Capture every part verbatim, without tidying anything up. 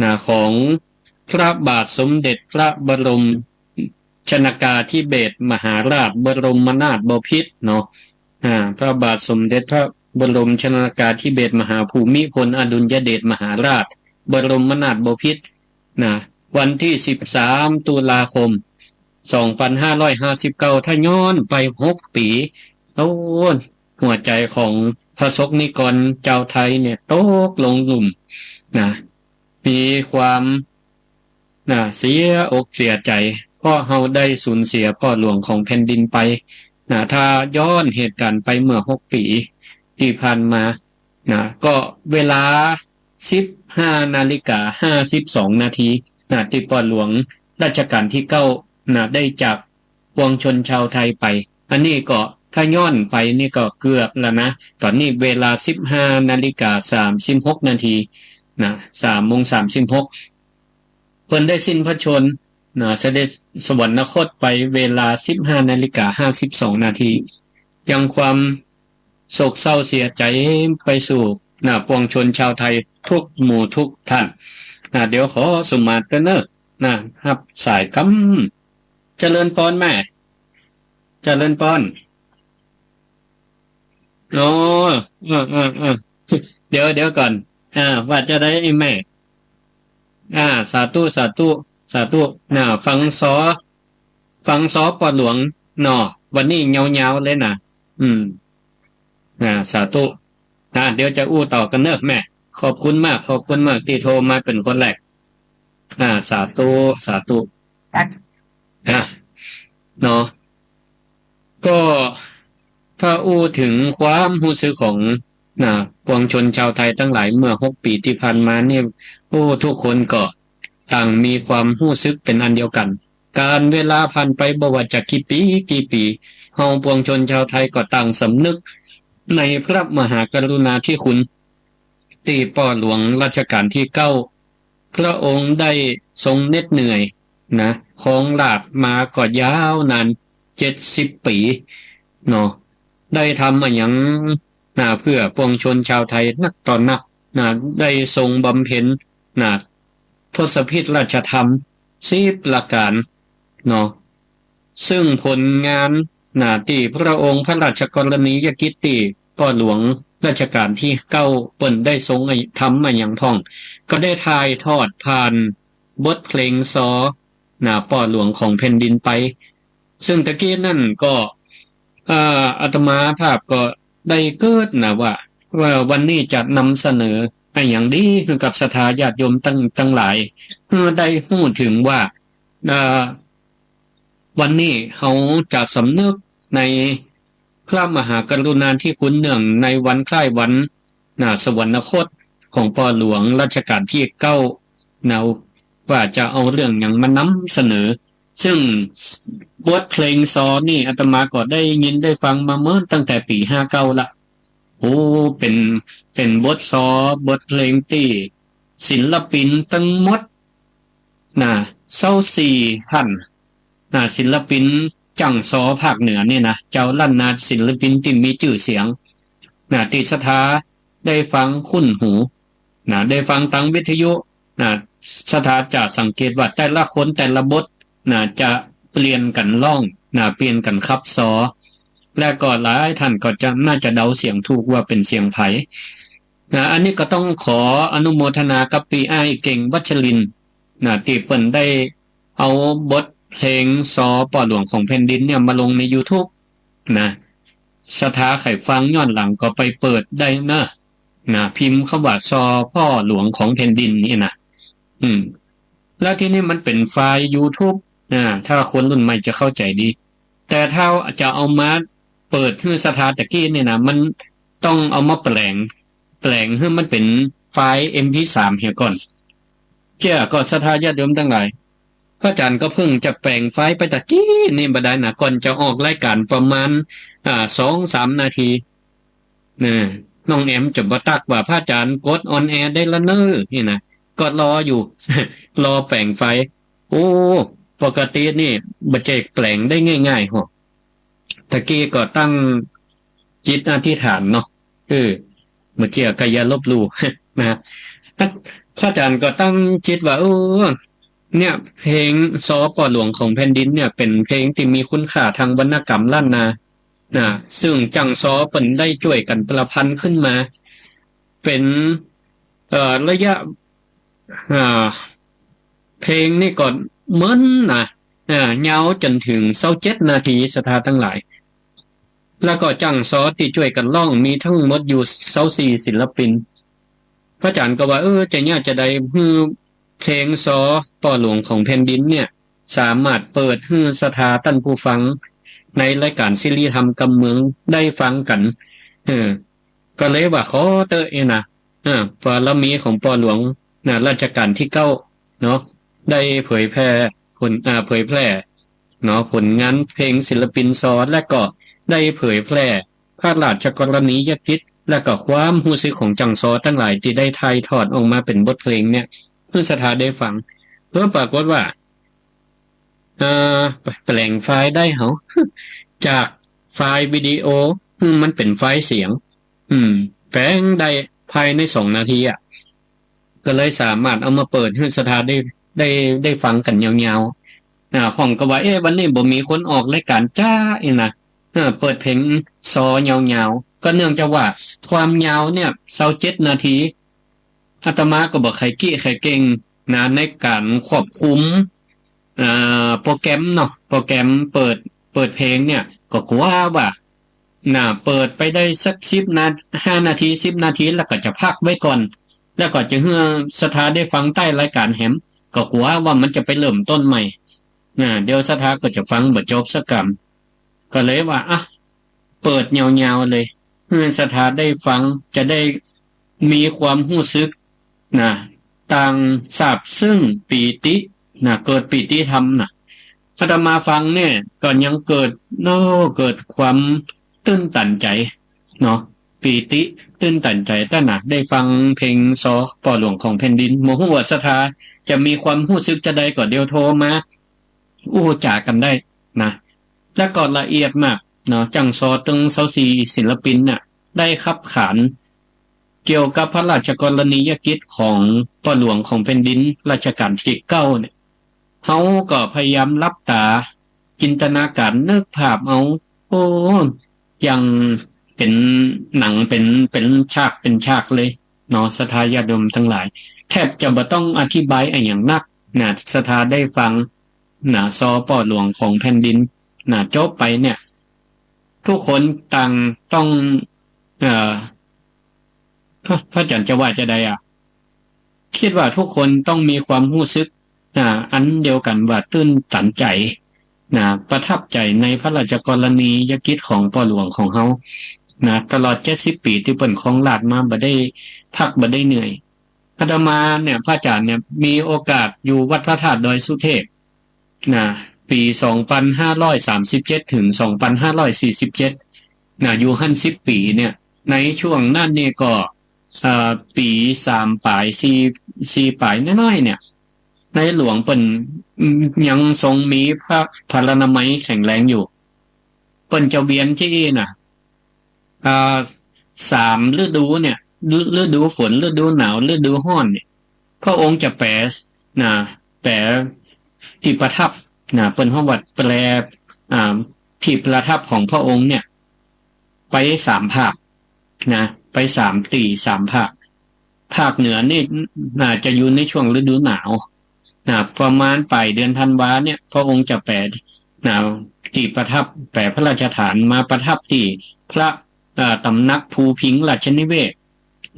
นะ ของพระบาทสมเด็จพระบรมชนกาธิเบศรมหาราชบรมนาถบพิตรเนาะ อ่า พระบาทสมเด็จพระบรมชนกาธิเบศรมหาภูมิพลอดุลยเดชมหาราชบรมนาถบพิตรนะ วันตี้สิบสามตุลาคมสองปันห้าร้อยห้าสิบเก้า ถ้าย้อนไปหกปี๋ โอ้ หัวใจ๋ของพระสกนิกรจาวไทยเนี่ยตกลงลุ่มนะ มีความ นะ เสียอกเสียใจ๋ เพราะเฮาได้สูญเสียป้อหลวงของแผ่นดินไป นะ ถ้าย้อนเหตุก๋ารณ์ไปเมื่อหกปี๋ตี้ผ่านมา นะ ก็เวลาสิบห้านาฬิกาห้าสิบสองนาที นะ ตี้ป้อหลวงรัชกาลตี้เก้า นะ ได้จากปวงชนชาวไทยไป อันนี้ก็ถ้าย้อนไปนี่ก็เกือบแล้วนะ ต๋อนนี้เวลาสิบห้านาฬิกาสามสิบหกนาที นะ สามโมงสามสิบหก เปิ้นได้สิ้นพระชนม์ นะ เสด็จสวรรคตไปเวลาสิบห้านาฬิกาห้าสิบสองนาที ยังความโศกเศร้าเสียใจ๋ไปสู่ นะ ปวงชนชาวไทยกู้หมู่กู้ต้าน นะ เดี๋ยวขอสมาธิเต๊อะเน่อ นะ ฮับสายกำ เจริญปอนแม่ เจริญปอน อ๋อ เออ เออ เออ เดี๋ยว เดี๋ยวก่อน อ่า ว่าจะได้ไอ้แม่ อ่า สาธุ สาธุ สาธุ นะ ฟังซอ ฟังซอป้อหลวงเนาะ วันนี้ยาวๆ เลยนะ อืม อ่า สาธุ อ่า เดี๋ยวจะอู้ต่อกั๋นเน่อแม่ ขอบคุณมาก ขอบคุณมากตี้โทรมาเป๋นคนแรก อ่า สาธุ สาธุ อ่ะ เนาะ ก็ถ้าอู้เถิงความฮู้สึกของ นะ ปวงชนชาวไทยตังหลายเมื่อหกปี๋ตี้ผ่านมานี่ โอ้ กู้คนก็ต่างมีความฮู้สึกเป๋นอันเดียวกั๋น ก๋าลเวลาผ่านไปบ่ว่าจะกี่ปี๋ กี่ปี๋ เฮาปวงชนชาวไทยก็ต่างสำนึกในพระมหากรุณาธิคุณ ตี้ป้อหลวงรัชกาลตี้เก้า พระองค์ได้ทรงเหน็ดเหนื่อย นะ ครองราชย์มาก็ยาวนานเจ็ดสิบปี๋ เนาะ ได้ทำอะหยัง นะ เปื้อปวงชนชาวไทยนักต่อนัก นะ ได้ทรงบำเพ็ญ นะ ทศพิธราชธรรมสิบประก๋าน เนาะ ซึ่งผลงาน นะ ตี้พระองค์พระราชกรณียกิจตี้ป้อหลวงรัชกาลตี้เก้าเปิ้นได้ทรงทำมาหยังพ่อง ก็ได้ถ่ายทอดผ่านบทเพลงซอ นะ ป้อหลวงของแผ่นดินไป ซึ่งตะกี้นั้นก็ เอ่อ อาตมาภาพก็ได้เกริ่นนะว่า ว่าวันนี้จะนำเสนออะหยังดีหื้อกับศรัทธาญาติโยมตัง ตังหลาย หื้อได้ฮู้เถิงว่า เอ่อ วันนี้เฮาจะสำนึกในพระมหากรุณาธิคุณเนื่องในวันคล้ายวัน นะ สวรรคตของป้อหลวงรัชกาลตี้เก้า นะ ว่าจะเอาเรื่องหยังมานำเสนอ ซึ่งบทเพลงซอนี่อาตมาก็ได้ยินได้ฟังมาเมินตั้งแต่ปี๋ห้าเก้าละ โอ้ เป๋น เป๋นบทซอ บทเพลงตี้ศิลปินตังหมด นะ ซาวสี่ต้าน นะ ศิลปินจ๋างซอภาคเหนือนี่นะ เจ้าล้านนาศิลปินตี้มีจื้อเสียง นะ ตี้ศรัทธาได้ฟังคุ้นหู นะ ได้ฟังตางวิทยุ นะ ศรัทธาจะสังเกตว่าแต่ละคนแต่ละบท นะ จะเปลี่ยนกั๋นฮ้อง นะ เปลี่ยนกั๋นขับซอ และก็หลายต้านก็จะ น่าจะเดาเสียงถูกว่าเป๋นเสียงใผ นะ อันนี้ก็ต้องขออนุโมทนากับปี้อ้ายเก่ง วัชรินทร์ นะ ตี้เปิ้นได้เอาบทเพลงซอป้อหลวงของแผ่นดินเนี่ยมาลงในยูทูบ นะ ศรัทธาใค่ฟังย้อนหลังก็ไปเปิดได้เน่อ นะ พิมพ์กำว่าซอป้อหลวงของแผ่นดินนี่นะ อืม แล้วทีนี้มันเป๋นไฟล์ยูทูบ นะ ถ้าคนรุ่นใหม่จะเข้าใจ๋ดี แต่ถ้าจะเอามาเปิดหื้อศรัทธาตะกี้นี่นะ มันต้องเอามาแปลง แปลงหื้อมันเป๋นไฟล์เอ็มพีสามเหียก่อน เจ้าก็ศรัทธาญาติโยมตังหลาย พระอาจ๋ารย์ก็เพิ่งจะแปลงไฟล์ไปตะกี้นี่บ่ดายนะ ก่อนจะออกรายก๋านประมาณ อ่า สองสามนาที นะ น้องแอมจ๋อมบ่ตั๊กว่า พระอาจ๋ารย์กดออนแอร์ได้ละเน่อ นี่นะ ก็รออยู่ รอแปลงไฟล์ โอ้ ปกตินี่บ่ใจ้แปลงได้ง่ายๆ หรอก ตะกี้ก็ตั้งจิตอธิษฐานเนาะ เออ บ่เจื้อก็อย่าลบหลู่ นะ นัก พระอาจ๋ารย์ก็ตั้งจิตว่า เออ เนี่ย เพลงซอป้อหลวงของแผ่นดินเนี่ย เป๋นเพลงตี้มีคุณค่าตางวรรณกรรมล้านนา นะ ซึ่งจั๊งซอเปิ้นได้จ้วยกั๋นประพันธ์ขึ้นมา เป๋น เอ่อ ระยะ อ่า เพลงนี่ก็เมินนะ อ่า ยาวจ๋นเถิงซาวเจ็ดนาที ศรัทธาตังหลาย แล้วก็จั๊งซอตี้จ้วยกั๋นฮ้องมีตึงหมดอยู่ซาวสี่ศิลปิน พระอาจ๋ารย์ก็ว่า เออ จะเยียะจาใดหื้อเพลงซอป้อหลวงของแผ่นดินเนี่ย สามารถเปิดหื้อศรัทธาต้านผู้ฟังในรายก๋านสิริธรรมกำเมืองได้ฟังกั๋น เออ ก็เลยว่าขอเต๊อะเอนะ อ่า บารมีของป้อหลวงนะ รัชก๋าลตี้เก้าเนาะ ได้เผยแผ่ผล อ่า เผยแผ่เนาะ ผลงานเพลงศิลปินซอ และก็ได้เผยแผ่พระราชกรณียกิจ และก็ความฮู้สึกของจั๊งซอตังหลายตี้ได้ถ่ายทอดออกมาเป๋นบทเพลงเนี่ย หื้อศรัทธาได้ฟัง แล้วปรากฏว่า เอ่อ แปลงไฟล์ได้เฮา จากไฟล์วิดีโอ หื้อมันเป๋นไฟล์เสียง อืม แปลงได้ภายในสองนาทีอะ ก็เลยสามารถเอามาเปิดหื้อศรัทธาได้ ได้ ได้ฟังกั๋นยาวๆ อ่า พ่องก็ว่า เอ๊ะ วันนี้บ่มีคนออกรายก๋านจ้าเอนะ เออ เปิดเพลงซอยาวๆ ก็เนื่องจากว่าความยาวเนี่ย ซาวเจ็ดนาที อาตมาก็บ่ใค่กี้ใค่เก่งนะ ในก๋านควบคุม อ่า โปรแกรมเนาะ โปรแกรมเปิด เปิดเพลงเนี่ย ก็กั๋วว่า น่ะ เปิดไปได้สักสิบนา ห้านาที สิบนาที แล้วก็จะพักไว้ก่อน แล้วก็จะหื้อศรัทธาได้ฟังใต้รายก๋านแหม ก็กั๋วว่ามันจะไปเริ่มต้นใหม่ น่ะ เดี๋ยวศรัทธาก็จะฟังบ่จบสักกำ ก็เลยว่า อ่ะ เปิดยาวๆ เลย หื้อศรัทธาได้ฟัง จะได้มีความฮู้สึก น่ะ ต่างซาบซึ้งปีติ น่ะ เกิดปีติธรรมน่ะ อาตมาฟังเนี่ย ก็ยังเกิด โอ้ เกิดความตื้นตันใจ๋เนาะ ปีติตื้นตันใจ๋ ต้านน่ะ ได้ฟังเพลงซอป้อหลวงของแผ่นดิน บ่ฮู้ว่าศรัทธาจะมีความฮู้สึกจาใด ก็เดี๋ยวโทรมา อู้จ๋ากั๋นได้นะ และก็ละเอียดมากเนาะ จั๊งซอตึงซาวสี่ศิลปินน่ะ ได้ขับขานเกี่ยวกับพระราชกรณียกิจของป้อหลวงของแผ่นดินรัชก๋าลตี้เก้าเนี่ย เฮาก็พยายามหลับต๋าจินตนาก๋ารนึกภาพเอา โอ้ อย่างเป๋นหนัง เป๋น เป๋นฉาก เป๋นฉากเลยเนาะ ศรัทธาญาติโยมตังหลาย แทบจะบ่ต้องอธิบายอะหยังนักนะ ศรัทธาได้ฟัง นะ ซอป้อหลวงของแผ่นดิน นะ จบไปเนี่ย ทุกคนต่างต้อง เอ่อ พระ พระอาจ๋ารย์จะว่าจาใดอะ กึ๊ดว่าทุกคนต้องมีความฮู้สึก นะ อันเดียวกั๋นว่าตื้นตันใจ๋ นะ ประทับใจ๋ในพระราชกรณียกิจของป้อหลวงของเฮา นะ ตลอดเจ็ดสิบปี๋ตี้เปิ้นครองราชย์มาบ่ได้พักบ่ได้เหนื่อย อาตมาเนี่ย พระอาจ๋ารย์เนี่ย มีโอกาสอยู่วัดพระธาตุดอยสุเทพ นะ ปี๋สองปันห้าร้อยสามสิบเจ็ด เถิง สองปันห้าร้อยสี่สิบเจ็ด นะ อยู่หั้นสิบปี๋เนี่ย ในช่วงนั้นนี่ก็ เอ่อ ปี๋สามป๋าย สี่ สี่ป๋ายน้อยๆ เนี่ย ในหลวงเปิ้น อืม ยังทรงมีพระพลานามัยแข็งแรงอยู่ เปิ้นจะเวียนตี้อี้น่ะ อ่า สามฤดูเนี่ย ฤ- ฤดูฝน ฤดูหนาว ฤดูฮ้อนเนี่ย พระองค์จะแป๋ นะ แป๋ตี้ประทับ นะ เปิ้นฮ้องว่าแป๋ อ่า ตี้ประทับของพระองค์เนี่ย ไปสามภาค นะ ไปสามตี้ สามภาค ภาคเหนือนี่ น่าจะอยู่ในช่วงฤดูหนาว นะ ประมาณป๋ายเดือนธันวาเนี่ย พระองค์จะแป๋ นะ ตี้ประทับ แป๋พระราชฐานมาประทับตี้พระ เอ่อ ต๋ำนักภูพิงค์ราชนิเวศน์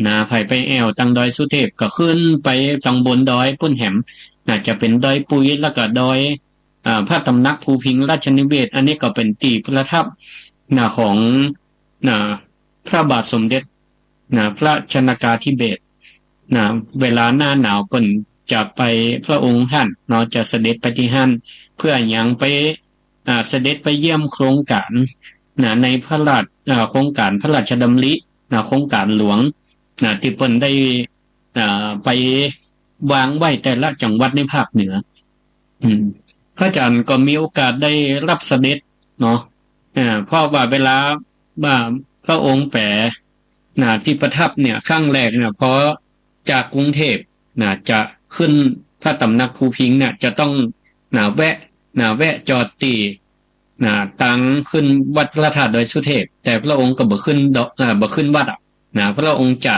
นะ ใผไปแอ่วตังดอยสุเทพก็ขึ้นไปตังบนดอยปุ้นแหม น่าจะเป๋นดอยปุย แล้วก็ดอย อ่า พระต๋ำนักภูพิงค์ราชนิเวศน์ อันนี้ก็เป๋นตี้ประทับ นะ ของ นะ พระบาทสมเด็จ นะ พระชนกาธิเบศร นะ เวลาหน้าหนาวเปิ้นจะไป พระองค์ท่านเนาะ จะเสด็จไปตี้หั้น เพื่อหยัง ไป อ่า เสด็จไปเยี่ยมโครงก๋าน นะ ในพระราช- อ่า โครงก๋านพระราชดำริ นะ โครงก๋านหลวง นะ ตี้เปิ้นได้ อ่า ไปวางไว้แต่ละจังหวัดในภาคเหนือ อืม พระอาจ๋ารย์ก็มีโอกาสได้รับเสด็จเนาะ อ่า เพราะว่าเวลาว่าพระองค์แป๋ นะ ตี้ประทับเนี่ย ครั้งแรกเนี่ย พอจากกรุงเทพ นะ จะขึ้นพระตำหนักภูพิงค์เนี่ย จะต้อง นะ แวะ นะ แวะจอดตี้ นะ ตางขึ้นวัดพระธาตุดอยสุเทพ แต่พระองค์ก็บ่ขึ้นดอก อ่า บ่ขึ้นวัดอะ นะ พระองค์จะ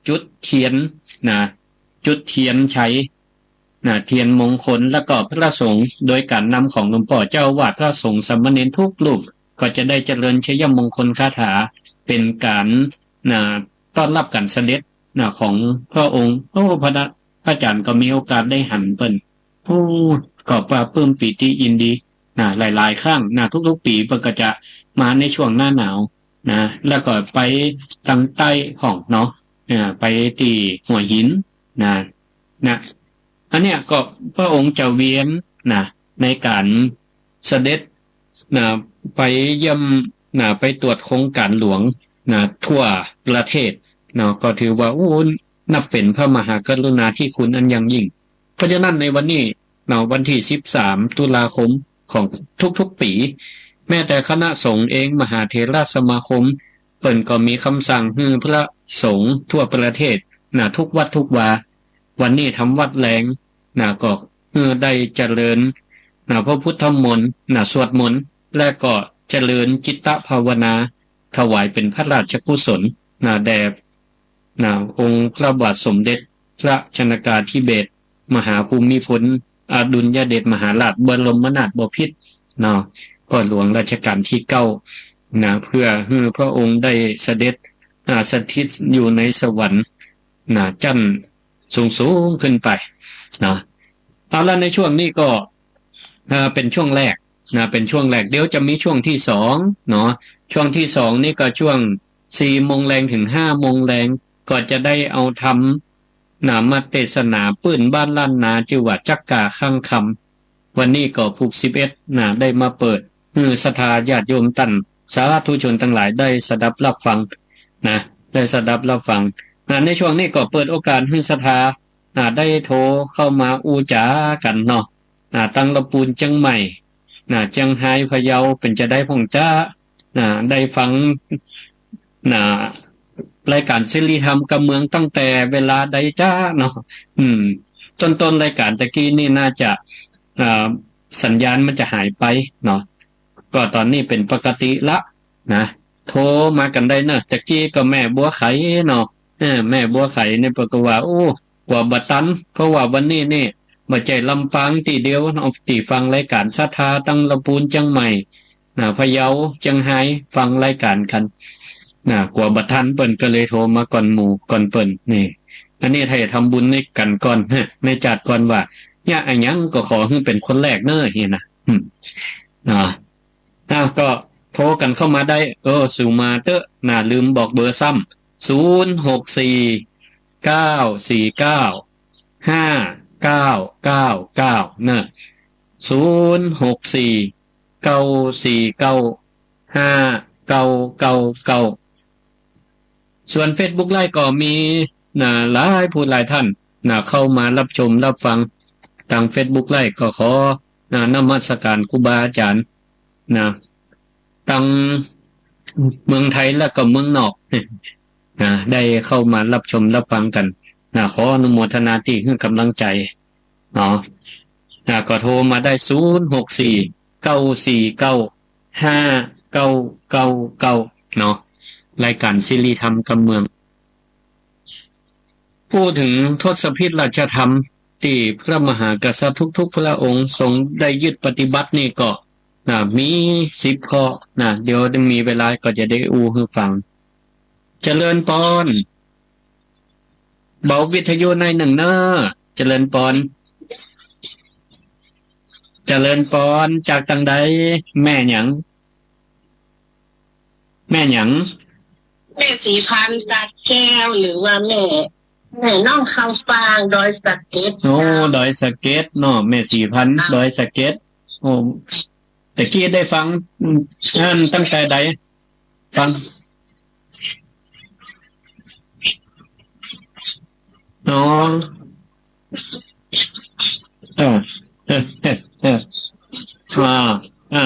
จุดเทียน นะ จุดเทียนชัย นะ เทียนมงคล แล้วก็พระสงฆ์โดยการนำของหลวงป้อเจ้าอาวาส พระสงฆ์สามเณรทุกรูป ก็จะได้เจริญชัยมงคลคาถา เป๋นการ นะ ต้อนรับการเสด็จ นะ ของพระองค์ โอ้ พระ พระอาจารย์ก็มีโอกาสได้หันเปิ้น โอ้ ก็ปลาบปลื้มปีติยินดี นะ หลายๆ ครั้ง นะ ทุกๆ ปี๋เปิ้นก็จะมาในช่วงหน้าหนาว นะ แล้วก็ไปตางใต้พ่องเนาะ อ่า ไปตี้หัวหิน นะ นะ อันเนี้ยก็พระองค์จะเวียน นะ ในการเสด็จ นะ ไปเยี่ยม นะ ไปตรวจโครงการหลวง นะ ทั่วประเทศ เนาะ ก็ถือว่า โอ้ นับเป๋นพระมหากรุณาธิคุณอันอย่างยิ่ง เพราะฉะนั้นในวันนี้ เนาะ วันตี้สิบสามตุลาคมของทุกๆ ปี๋ แม้แต่คณะสงฆ์เอง มหาเถรสมาคม เปิ้นก็มีกำสั่งหื้อพระสงฆ์ทั่วประเทศ นะ ทุกวัดทุกวา วันนี้ทำวัดแลง นะ ก็หื้อได้เจริญ นะ พระพุทธมนต์ นะ สวดมนต์ และก็เจริญจิตตภาวนา ถวายเป๋นพระราชกุศล นะ แด่ นะ องค์พระบาทสมเด็จพระชนกาธิเบศรมหาภูมิพลอดุลยเดชมหาราชบรมนาถบพิตร เนาะ พ่อหลวงรัชกาลตี้เก้า นะ เพื่อหื้อพระองค์ได้เสด็จ อ่า สถิตอยู่ในสวรรค์ นะ จั้นสูงๆ ขึ้นไป นะ เอาละ ในช่วงนี้ก็ อ่า เป๋นช่วงแรก นะ เป๋นช่วงแรก เดี๋ยวจะมีช่วงตี้สอง เนาะ ช่วงตี้สองนี่ก็ช่วงสี่โมงแลงเถิงห้าโมงแลง ก็จะได้เอาธรรม นะ มาเตสนาปื้นบ้านล้านนา จื้อว่าจักกาค้างคำ วันนี้ก็ผูกสิบเอ็ด นะ ได้มาเปิดหื้อศรัทธาญาติโยมต้านสาธุชนตังหลายได้สดับฮับฟัง นะ ได้สดับฮับฟัง นะ ในช่วงนี้ก็เปิดโอกาสหื้อศรัทธา นะ ได้โทรเข้ามาอู้จ๋ากั๋นเนาะ นะ ตังละปูนเจียงใหม่ นะ เจียงฮาย พะเยา เป๋นจาใดพ่องจ๊ะ นะ ได้ฟัง นะ รายการเสรีธรรมกำเมืองตั้งแต่เวลาใดจ๊ะเนาะ อืม ต้นๆ รายการตะกี้นี่น่าจะ อ่า สัญญาณมันจะหายไปเนาะ ก็ต๋อนนี้เป๋นปกติละ นะ โทรมากั๋นได้เนาะ ตะกี้ก็แม่บัวไขเนาะ เออ แม่บัวไขนี่เปิ้นก็ว่า โอ้ กั๋วบ่ตัน เพราะว่าวันนี้นี่ บ่ใจ้ลำปางตี้เดียวเนาะ ตี้ฟังรายการศรัทธา ตังละปูนเจียงใหม่ นะ พะเยา เจียงฮาย ฟังรายการกั๋น นะ กั๋วบ่ตัน เปิ้นก็เลยโทรมาก่อนหมู่ก่อนเปิ้น นี่ อันนี้ถ้าจะทำบุญนี่กั๋นก่อน ในจาติก่อนว่า เยียะอะหยังก็ขอหื้อเป๋นคนแรกเน่อ เหียนะ อืม นะ อ่ะ ก็โทรกั๋นเข้ามาได้ เออ สูมาเต๊อะ นะ ลืมบอกเบอร์ซ้ำ ศูนย์หกสี่ เก้าสี่เก้า ห้าเก้าเก้าเก้า เน่อ ศูนย์หกสี่ เก้าสี่เก้า ห้าเก้าเก้าเก้า ส่วนเฟซบุ๊กไลฟ์ก็มี นะ หลายผู้หลายต้าน นะ เข้ามาฮับชมฮับฟังตางเฟซบุ๊กไลฟ์ ก็ขอ นะ นมัสการครูบาอาจ๋ารย์ นะ ตังเมืองไทยและก็เมืองนอก นะ ได้เข้ามาฮับชมฮับฟังกั๋น นะ ขออนุโมทนาตี้หื้อก๋ำลังใจ๋ เนาะ นะ ก็โทรมาได้ ศูนย์หกสี่ เก้าสี่เก้า ห้าเก้าเก้าเก้า เนาะ รายการเสรีธรรมกำเมือง พูดเถิงทศพิธราชธรรมตี้พระมหากษัตริย์ทุกๆ พระองค์ทรงได้ยึดปฏิบัตินี่ก็ นะ มีสิบข้อ นะ เดี๋ยวมีเวลาก็จะได้อู้หื้อฟัง เจริญปอน เบาวิทยุหน้อยนึ่งเน่อ เจริญปอน เจริญปอน จากตางใด แม่หยัง แม่หยัง แม่ศรีพันธ์ สระแก้ว หรือว่าแม่ แม่น้องข้าวฟาง ดอยสะเก็ด โอ้ เจ้า ดอยสะเก็ดเนาะ แม่ศรีพันธ์ เจ้า ดอยสะเก็ด โอ้ ตะกี้ได้ฟัง อืม อันตั้งแต่ใด ฟัง อ๋อ เออ เออ เออ เออ อ่า อ่า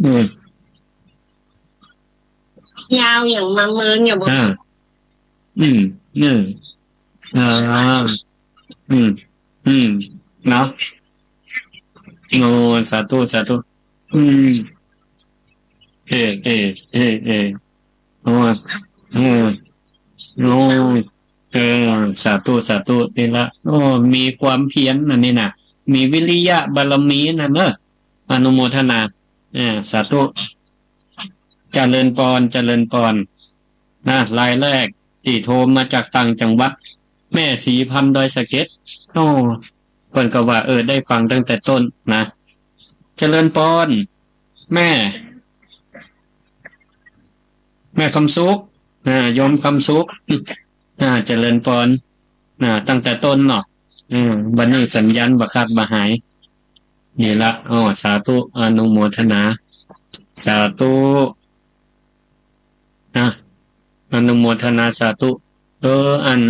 อืม ยาว อย่างบางเมืองเนี่ยบ่ อ่า อืม อืม อ่า อืม อืม เนาะ โอ้ สาธุ สาธุ อืม เอ เอ เอ เอ โอ้ เออ โอ้ เออ สาธุ สาธุ นี่ละ โอ้ มีความเพียรอันนี้นะ มีวิริยะบารมีนะเนอะ อนุโมทนา เออ สาธุ เจริญปอน เจริญปอน นะ รายแรกตี้โทรมาจากต่างจังหวัด แม่ศรีพันธุ์ดอยสะเก็ด โอ้ เปิ้นก็ว่า เออ ได้ฟังตั้งแต่ต้นนะ เจริญปอน แม่ แม่คำสุข อ่า โยมคำสุข อ่า เจริญปอน อ่า ตั้งแต่ต้นเนาะ อืม บัดนี้สัญญาณบ่ขาดบ่หาย นี่ละ อ้อ สาธุ อนุโมทนา สาธุ อ่ะ อนุโมทนาสาธุ เออ อัน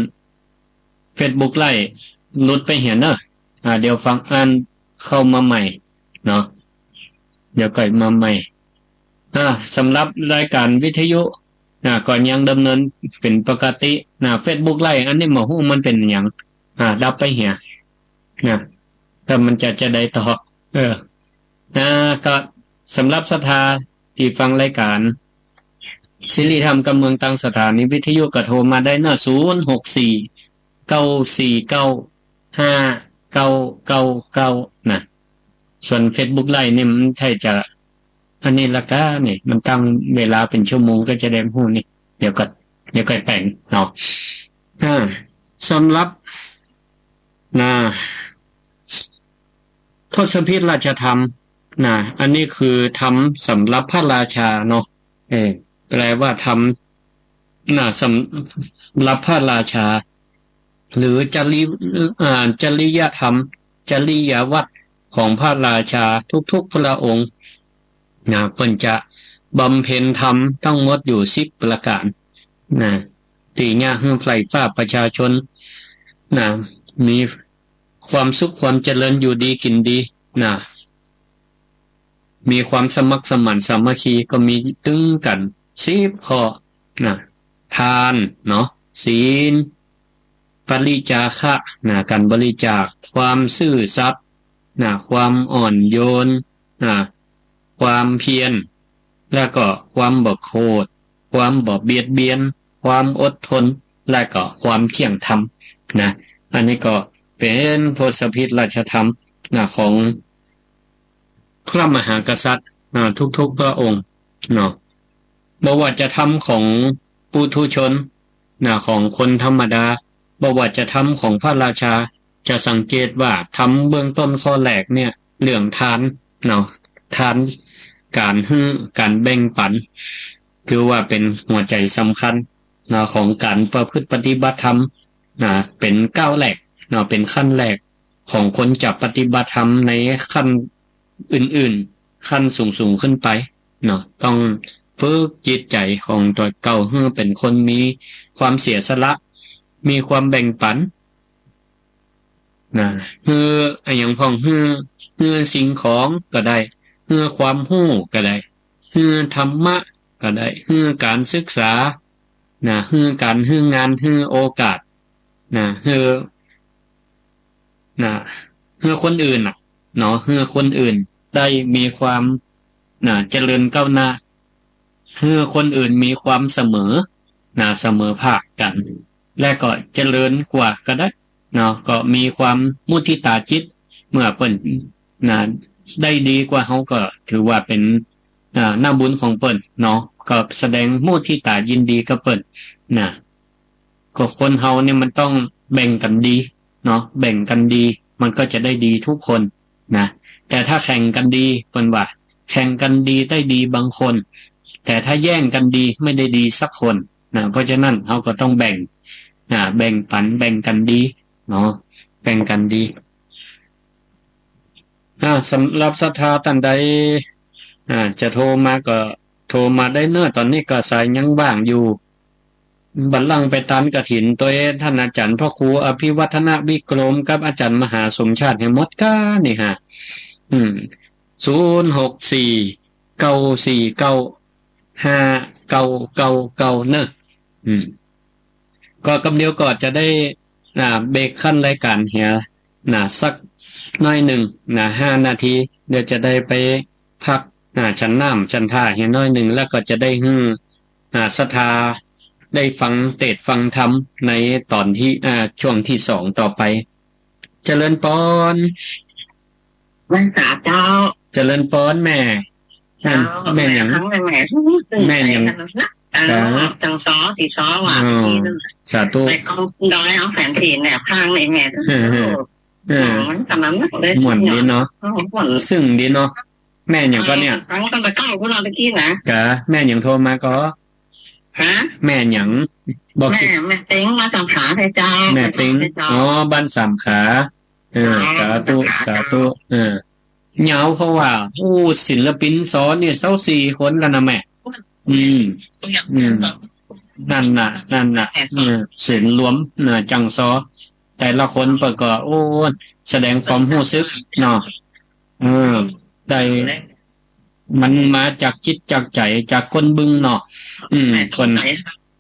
เฟซบุ๊กไลฟ์หลุดไปเหียเนอะ อ่า เดี๋ยวฟัง อัน เข้ามาใหม่เนาะ เดี๋ยวก่อยมาใหม่ อ่า สำหรับรายการวิทยุนะ ก็ยังดำเนินเป๋นปกตินะ เฟซบุ๊กไลฟ์อันนี้บ่ฮู้มันเป๋นหยัง อ่า ดับไปเหียนะ แล้วมันจะ จะไดต่อ เออ อ่า ก็สำหรับศรัทธาตี้ฟังรายการสิริธรรมกำเมืองตรังสถานีวิทยุก็โทรมาได้เนาะ ศูนย์หกสี่ เก้าสี่เก้า ห้าเก้าเก้าเก้า นะ ส่วนเฟซบุ๊กไลฟ์นี่มันใค่จะ อันนี้ละก้านี่ มันตั้งเวลาเป๋นชั่วโมงก็จะได้ฮู้นี่ เดี๋ยวก่อน เดี๋ยวก่อยแป๋งเนาะ อ่า สำหรับ นะ ทศพิธราชธรรม นะ อันนี้คือธรรมสำหรับพระราชาเนาะ เออ แปลว่าธรรม นะ สำหรับพระราชา หรือจริ อ่า จริยธรรม จริยวัตรของพระราชาทุกๆพระองค์ นะ เปิ้นจะบำเพ็ญธรรมทั้งหมดอยู่สิบประการ นะ ตี้เยียะหื้อไพร่ฟ้าประชาชน นะ มีความสุขความเจริญอยู่ดีกิ๋นดี นะ มีความสมัครสมานสามัคคี ก็มีตึงกั๋นสิบข้อ นะ ทาน เนาะ ศีล ปริจาคะ นะ ก๋านบริจาค ความซื่อสัตย์ นะ ความอ่อนโยน นะ ความเพียร แล้วก็ความบ่โขด ความบ่เบียดเบียน ความอดทน และก็ความเที่ยงธรรม นะ อันนี้ก็เป๋นทศพิธราชธรรม นะ ของพระมหากษัตริย์ นะ ทุกๆพระองค์ เนาะ บ่ว่าจะธรรมของปุถุชน นะ ของคนธรรมดา บ่ว่าจะธรรมของพระราชา จะสังเกตว่าธรรมเบื้องต้นข้อแรกเนี่ย เรื่องทาน เนาะ ทาน ก๋านหื้อ ก๋านแบ่งปัน ถือว่าเป๋นหัวใจ๋สำคัญ นะ ของก๋านประพฤติปฏิบัติธรรม นะ เป๋นก้าวแรก เนาะ เป๋นขั้นแรกของคนจะปฏิบัติธรรมในขั้นอื่นๆ ขั้นสูงๆ ขึ้นไป เนาะ ต้องฝึกจิตใจ๋ของตั๋วเก่าหื้อเป๋นคนมีความเสียสละ มีความแบ่งปัน นะ หื้ออะหยังพ่อง หื้อ หื้อสิ่งของก็ได้ หื้อความฮู้ก็ได้ หื้อธรรมะก็ได้ หื้อก๋านศึกษา นะ หื้อก๋าน หื้องาน หื้อโอกาส นะ หื้อ นะ หื้อคนอื่นน่ะ เนาะ หื้อคนอื่นได้มีความ นะ เจริญก้าวหน้า หื้อคนอื่นมีความเสมอ นะ เสมอภาคกั๋น และก็เจริญกว่าก็ได้ เนาะ ก็มีความมุทิตาจิต เมื่อเปิ้น นะ ได้ดีกว่าเฮาก็ถือว่าเป๋น อ่า หน้าบุญของเปิ้น เนาะ ก็แสดงมุทิตายินดีกับเปิ้น นะ ก็คนเฮาเนี่ยมันต้องแบ่งกั๋นดี เนาะ แบ่งกั๋นดี มันก็จะได้ดีทุกคน นะ แต่ถ้าแข่งกั๋นดี เปิ้นว่า แข่งกั๋นดีได้ดีบางคน แต่ถ้าแย่งกั๋นดีไม่ได้ดีสักคน นะ เพราะฉะนั้นเฮาก็ต้องแบ่ง อ่า แบ่งปัน แบ่งกั๋นดี เนาะ แบ่งกั๋นดี อ่า สำหรับศรัทธาต้านใด อ่า จะโทรมาก็โทรมาได้เนาะ ต๋อนนี้ก็สายยังว่างอยู่ บัดหลังไปตานกฐินตวยต้านอาจ๋ารย์พระครูอภิวัฒนวิกรมกับอาจ๋ารย์มหาสมชาติหื้อหมดก้านี่ฮะ อืม ศูนย์หกสี่ เก้าสี่เก้า ห้าเก้าเก้าเก้า เนอะ อืม ก็กำเดียวก็จะได้ อ่า เบรกขั้นรายก๋านเหีย นะ สักหน้อยนึ่ง นะ ห้านาที เดี๋ยวจะได้ไปพัก อ่า ฉันน้ำฉันท่าเหียหน้อยนึ่ง แล้วก็จะได้หื้อ อ่า ศรัทธาได้ฟังเตสน์ฟังธรรมในต๋อนตี้ อ่า ช่วงตี้สองต่อไป เจริญปอน ไหว้สาเจ้า เจริญปอนแม่ เจ้า แม่หยัง แม่ทั้งแม่ แม่หยัง เออ ครับ ตังซ้อ ตี้ซ้อว่ะ อ๋อ ตี้นึ่ง สาธุ ไปกองดอยเอาแผนที่แนบข้างในแม่ เออ เออ เออ มันกำลังเลย ม่วนดีเนาะ เออ ม่วน ซึ่งดีเนาะ แม่หยังก่อเนี่ย เออ ฟังตั้งแต่เก้าพวกเราตะกี้นะ กะ แม่หยังโทรมาก่อ ฮะ แม่หยัง บอก แม่ แม่เต็งมาสามขาไทเจ้า แม่เต็ง ไทเจ้า อ๋อ บ้านสามขา เออ อ๋อ สาธุ สาธุ เออ ยาวเพราะว่า โอ้ ศิลปินซ้อนี่ซาวสี่คนแล้วนะแม่ อืม อืม นั่นน่ะ นั่นน่ะ เออ เสียงรวมน่ะ จังซ้อ แต่ละคนเปิ้นก็ โอ้ แสดงความฮู้สึกเนาะ เออ ได้ มันมาจากจิตจากใจ๋ จากก้นบึ้งเนาะ อืม เปิ้น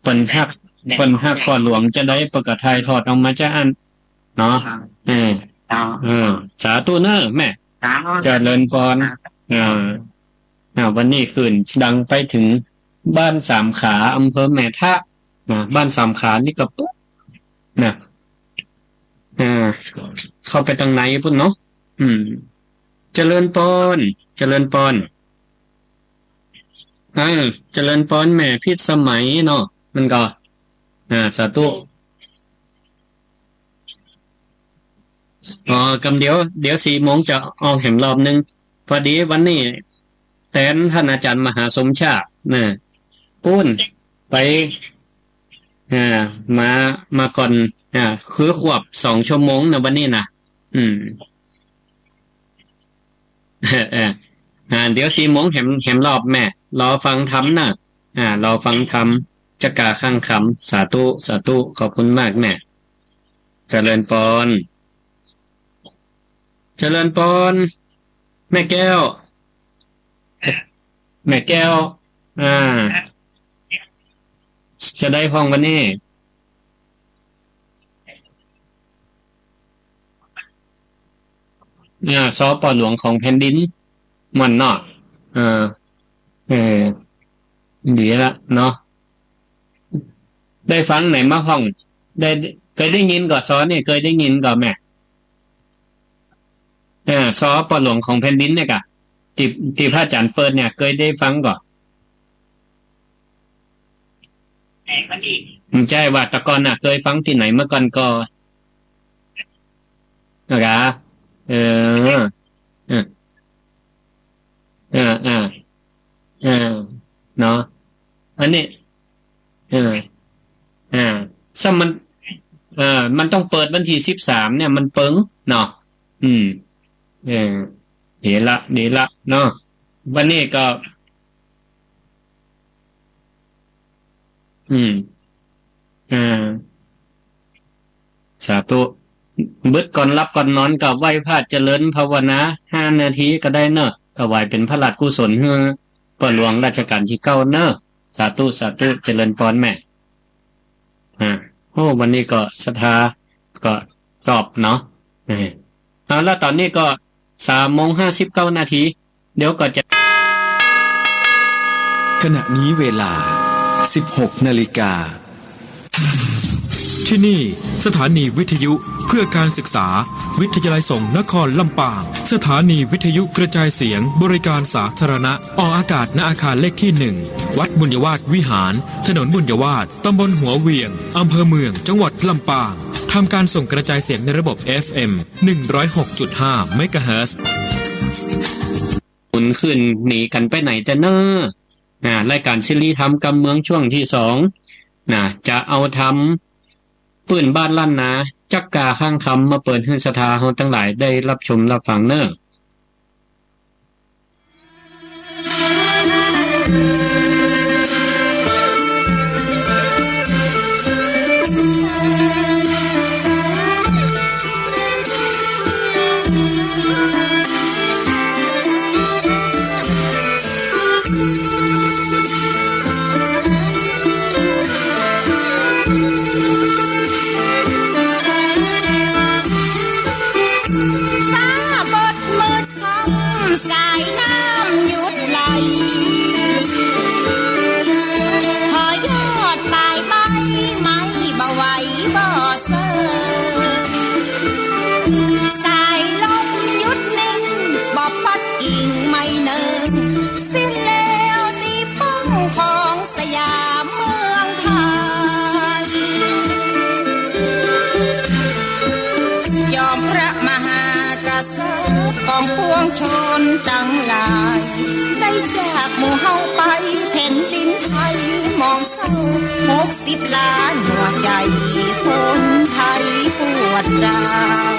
เปิ้นฮัก เปิ้นฮักพ่อหลวงจะได้ เปิ้นก็ถ่ายทอดออกมาจากอั้น เนาะ เออ เจ้า เออ สาธุเนอะแม่ สาธุ เจริญปอน เออ อ่า วันนี้ขึ้นดังไปเถิงบ้านสามขา อำเภอแม่ทะ นะ บ้านสามขานี่ก็ปุ๊บ นะ อ่า เข้าไปตางในปุ้นเนาะ อืม เจริญปอน เจริญปอน อ่า เจริญปอนแม่พิษสมัยเนาะ มันก็ อ่า สาธุ อ๋อ กำเดี๋ยว เดี๋ยวสี่โมงจะออกแหมรอบนึ่ง พอดีวันนี้แตนต้านอาจ๋ารย์มหาสมชาตินะ ปู๊น ไป อ่า มา มาก่อน อ่า คือควบสองชั่วโมงนะวันนี้นะ อืม เออ เออ อ่า เดี๋ยวสี่โมงแหม แหมรอบแม่ รอฟังธรรมเนอะ อ่า รอฟังธรรม จักกาข้างคำ สาธุ สาธุ ขอบคุณมากแม่ เจริญปอน เจริญปอน แม่แก้ว แม่แก้ว อ่า จะได้พ่องวันนี้ อ่า สป.หลวงของแผ่นดิน ม่วนเนาะ เออ เออ ดีละเนาะ ได้ฟังไหนมาพ่อง ได้ เกยได้ยินก่อ ส นี่ เกยได้ยินก่อแม่ อ่า สป.หลวงของแผ่นดินเนี่ยก่อ ตี้ ตี้พระอาจ๋ารย์เปิดเนี่ย เกยได้ฟังก่อ บ่ใจ้ว่าแต่ก่อนน่ะ เกยฟังตี้ไหนมาก่อนก่อ นะก่อ เออ เออ เออ เออ เออ เนาะ อันนี้ เออ อ่า ซ้ำมัน เออ มันต้องเปิดวันตี้สิบสามเนี่ย มันเปิงเนาะ อืม เออ ดีละ ดีละเนาะ วันนี้ก็ อืม อ่า สาธุ เบิดก่อนหลับก่อนนอนก็ไหว้พระเจริญภาวนาห้านาทีก็ได้เนาะ ถวายเป๋นพระราชกุศลหื้อป้อหลวงรัชกาลตี้เก้าเนาะ สาธุ สาธุ เจริญปอนแม่ อ่า โอ้ วันนี้ก็ศรัทธาก็ตอบเนาะ เออ เอาละ ต๋อนนี้ก็สามโมงห้าสิบเก้านาที เดี๋ยวก็จะ ขณะนี้เวลา สิบหกนาฬิกา ที่นี่สถานีวิทยุเพื่อการศึกษา วิทยาลัยสงฆ์นครลำปาง สถานีวิทยุกระจายเสียงบริการสาธารณะ ออกอากาศ ณ อาคารเลขที่หนึ่ง วัดบุญยวาสวิหาร ถนนบุญยวาส ตำบลหัวเหวียง อำเภอเมือง จังหวัดลำปาง ทำการส่งกระจายเสียงในระบบ เอฟเอ็ม หนึ่งร้อยหกจุดห้า เมกะเฮิรตซ์ หมุนขึ้นหนีกั๋นไปไหนแต่เนิ่น อ่า รายก๋านสิริธรรมกำเมืองช่วงตี้สอง นะ จะเอาธรรมปื้นบ้านล้านนา จักกาข้างคำ มาเปิดหื้อศรัทธาเฮาตังหลายได้ฮับชมฮับฟังเนาะ ชนตังหลาย ได้จากหมู่เฮาไป แผ่นดินไทยหมองเศร้า หกสิบล้านหัวใจ๋ คนไทยปวดร้าว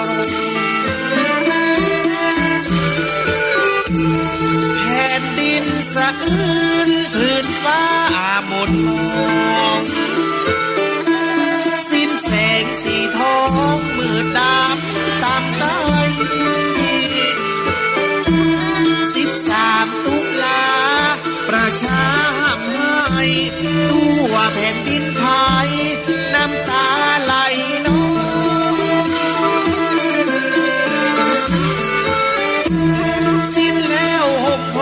แผ่นดินสะอื้น ผืนฟ้าหม่นหมอง สิ้นแสงสีทอง มืดดำตามใต้ สิบสามตุลา ประชาร่ำไห้ ทั่วแผ่นดินไทย น้ำตาไหลนอง สิ้นแล้วห่มโพ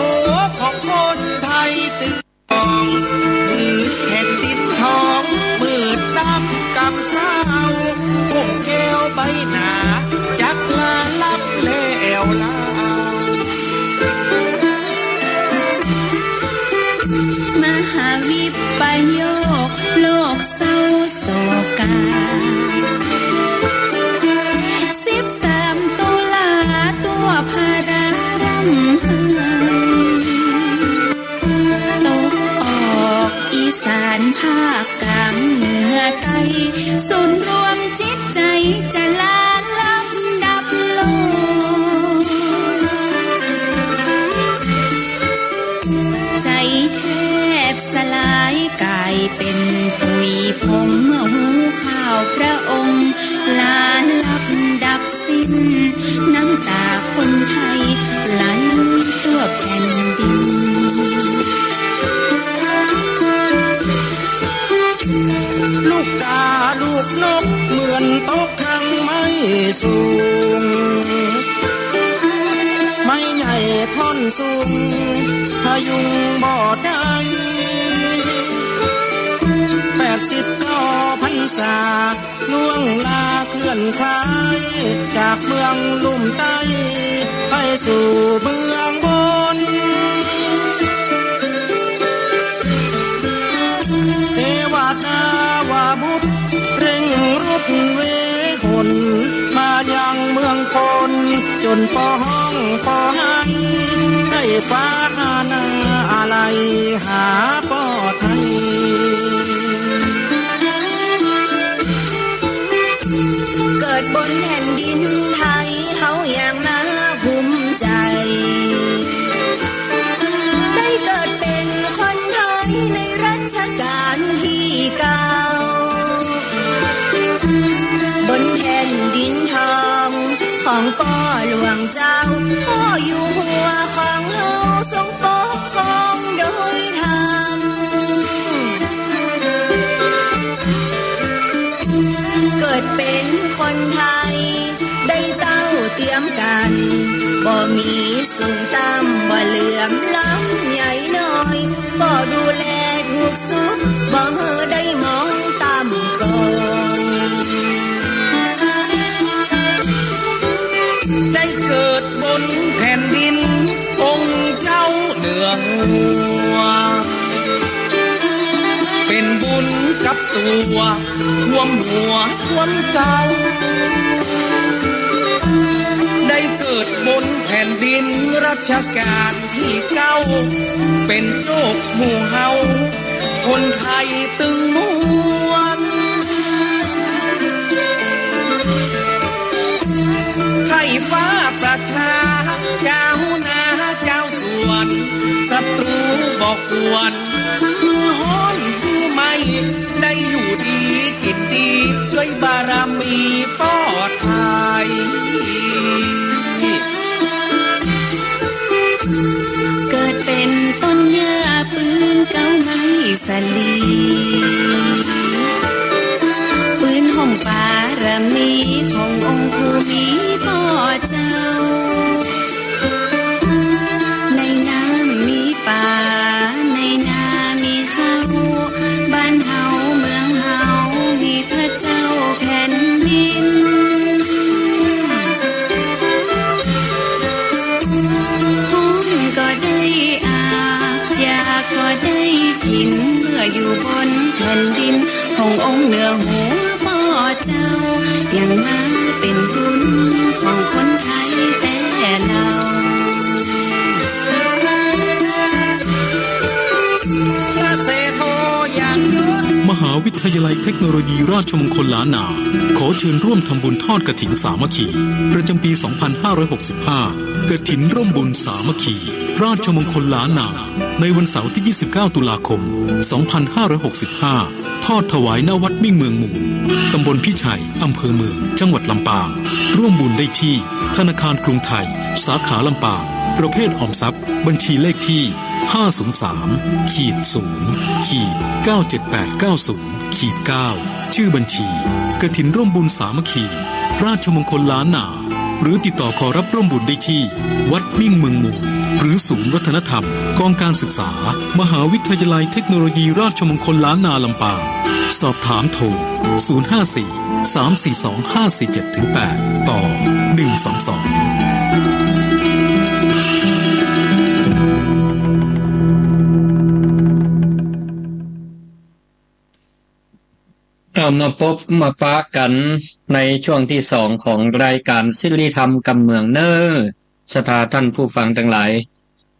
ธิ์ของคนไทยตึง ผืนแผ่นดินทอง มืดดำกำเศร้า หงแก้วใบหนา จักลาลับแล้วลา มหาวิปโยค โลกเศร้าโศกา สิบสามตุลา ตั๋วภาระร่ำไห้ ตกออกอีสานภาคกลางเหนือใต้ ศูนย์รวมจิตใจ๋จะลาลับดับลง ใจ๋แทบสลายกลายเป๋นปุ๋ยผง เมื่อฮู้ข่าวพระองค์ลาลับดับ สิ้น น้ำตาคนไทยไหลทั่วแผ่นดิน ลูกกาลูกนกเหมือนตกข้างไม้สูง ไม้ใหญ่ท่อนสูง พยุงบ่ได้ แปดสิบต่อพรรษา ล่วงลาเคลื่อนคลาย จากเมืองลุ่มใต้ ไปสู่เมืองบน เทวดาวาบุตรเร่งรุดเวหน มายังเมืองคน จนปอฮ้องปอไห้ ให้ฟ้าอาลัย หาป้อไทย เกิดบนแผ่นดินไทย เฮาอย่างน่าภูมิใจ๋ ได้เกิดเป๋นคนไทยในรัชกาลตี้เก้า บนแผ่นดินทองของป้อหลวงเจ้า ป้ออยู่หัวของเฮาทรงปก ครองโดยธรรม เกิดเป๋นคนไทย ได้เต้าเตียมกั๋น บ่มีสูงต่ำ บ่เหลื่อมล้ำใหญ่น้อย บ่ดูแลถูกสุข บ่หื้อได้มองต่ำต้อย ได้เกิดบนแผ่นดินองค์เจ้าเหนือหัว เป๋นบุญกับตั๋ว ท่วมหัวท่วมเก๊า ได้เกิดบนแผ่นดินรัชกาลตี้เก้า เป๋นโจคหมู่เฮา คนไทยตึงมวล ไพร่ฟ้าประชาเจ้านาเจ้าสวน ศัตรูบ่กวน มื้อฮ้อนมื้อไหม้ ได้อยู่ดีกิ๋นดี ด้วยบารมีป้อไทย เกิดเป๋นต้นหญ้าปื้นเก๊าไม้สะหลี ปื้นฮ่มบารมีขององค์ภูมิป้อเจ้า ในน้ำมีป๋า ในนามีข้าว บ้านเฮาเมืองเฮามีพระเจ้าแผ่นดิน ฮ้อนก็ได้อาบ อยากก็ได้กิ๋น เมื่ออยู่บนแผ่นดินขององค์เหนือหัวป้อเจ้า ยังนับเป๋นบุญของคนไทยแต๊เล่า ทยาลัยเทคโนโลยีราชมงคลล้านนา ขอเชิญร่วมทำบุญทอดกฐินสามัคคี ประจำปี สองพันห้าร้อยหกสิบห้า กฐินร่มบุญสามัคคี ราชมงคลล้านนา ในวันเสาร์ที่ ยี่สิบเก้า ตุลาคม สองพันห้าร้อยหกสิบห้า ทอดถวาย ณ วัดมิ่งเมืองมูล ตำบลพิชัย อำเภอเมือง จังหวัดลำปาง ร่วมบุญได้ที่ธนาคารกรุงไทย สาขาลำปาง ประเภทออมทรัพย์ บัญชีเลขที่ ห้าศูนย์สาม ขีด ศูนย์ ขีด เก้าเจ็ดแปดเก้าศูนย์ ขีด เก้า ชื่อบัญชี กฐินร่มบุญสามัคคี ราชมงคลล้านนา หรือติดต่อขอรับร่วมบุญได้ที่ วัดมิ่งเมืองมูล หรือศูนย์วัฒนธรรม กองการศึกษา มหาวิทยาลัยเทคโนโลยีราชมงคลล้านนาลำปาง สอบถามโทร ศูนย์ห้าสี่ สามสี่สอง ห้าสี่เจ็ด ถึง แปด ต่อ หนึ่งสองสอง เอามาปบมาปะกั๋นในช่วงตี้สองของรายก๋านสิริธรรมกำเมืองเน่อ ศรัทธาต้านผู้ฟังตังหลาย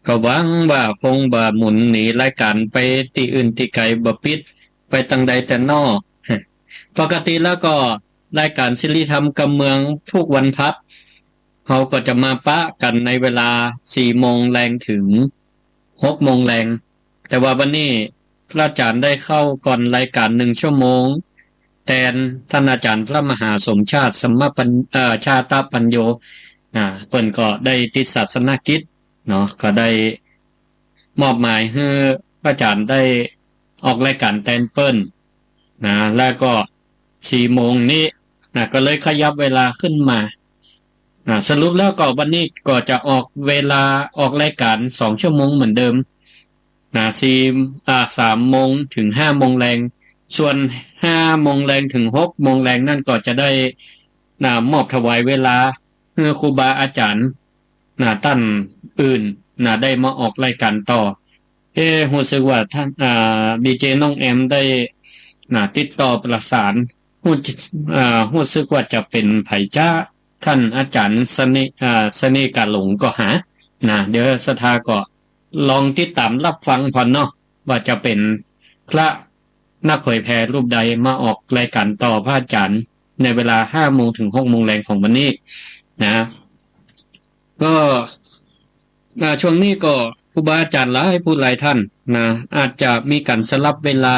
ก็หวังว่าคงบ่หมุนหนีรายก๋านไปตี้อื่นตี้ไก๋ บ่ปิ๊ดไปตังใดแต๊น้อ ปกติแล้วก็รายก๋านสิริธรรมกำเมืองทุกวันพัด เฮาก็จะมาปะกั๋นในเวลาสี่โมงแลงเถิงหกโมงแลง แต่ว่าวันนี้พระอาจ๋ารย์ได้เข้าก่อนรายก๋านหนึ่งชั่วโมง แตนต้านอาจ๋ารย์พระมหาสมชาติ สมปัญ- เอ่อ ชาตปัญโญ อ่า เปิ้นก็ได้ติดศาสนกิจเนาะ ก็ได้มอบหมายหื้อพระอาจ๋ารย์ได้ออกรายก๋านแตนเปิ้นนะ แล้วก็สี่โมงนี้นะ ก็เลยขยับเวลาขึ้นมานะ สรุปแล้วก็วันนี้ก็จะออกเวลาออกรายก๋านสองชั่วโมงเหมือนเดิม นะ สี่- อ่า สามโมงเถิงห้าโมงแลง ส่วนห้าโมงแลงเถิงหกโมงแลงนั้นก็จะได้ นะ มอบถวายเวลาหื้อครูบาอาจ๋ารย์ นะ ต้านอื่น นะ ได้มาออกรายก๋านต่อ เอ๊ะ ฮู้สึกว่าต้าน อ่า ดีเจน้องแอมได้ นะ ติดต่อประสาน ฮู้- อ่า ฮู้สึกว่าจะเป๋นใผจ๊ะ ต้านอาจ๋ารย์เสน่ห์- อ่า เสน่ห์กาหลงก็หา นะ เดี๋ยวศรัทธาก็ ลองติดต๋ามฮับฟังผ่อนเนาะ ว่าจะเป๋นพระนักเผยแผ่รูปใดมาออกรายก๋านต่อพระอาจ๋ารย์ในเวลาห้าโมงเถิงหกโมงแลงของวันนี้นะ ก็ อ่า ช่วงนี้ก็ครูบาอาจ๋ารย์หลายผู้หลายต้านนะ อาจจะมีก๋านสลับเวลา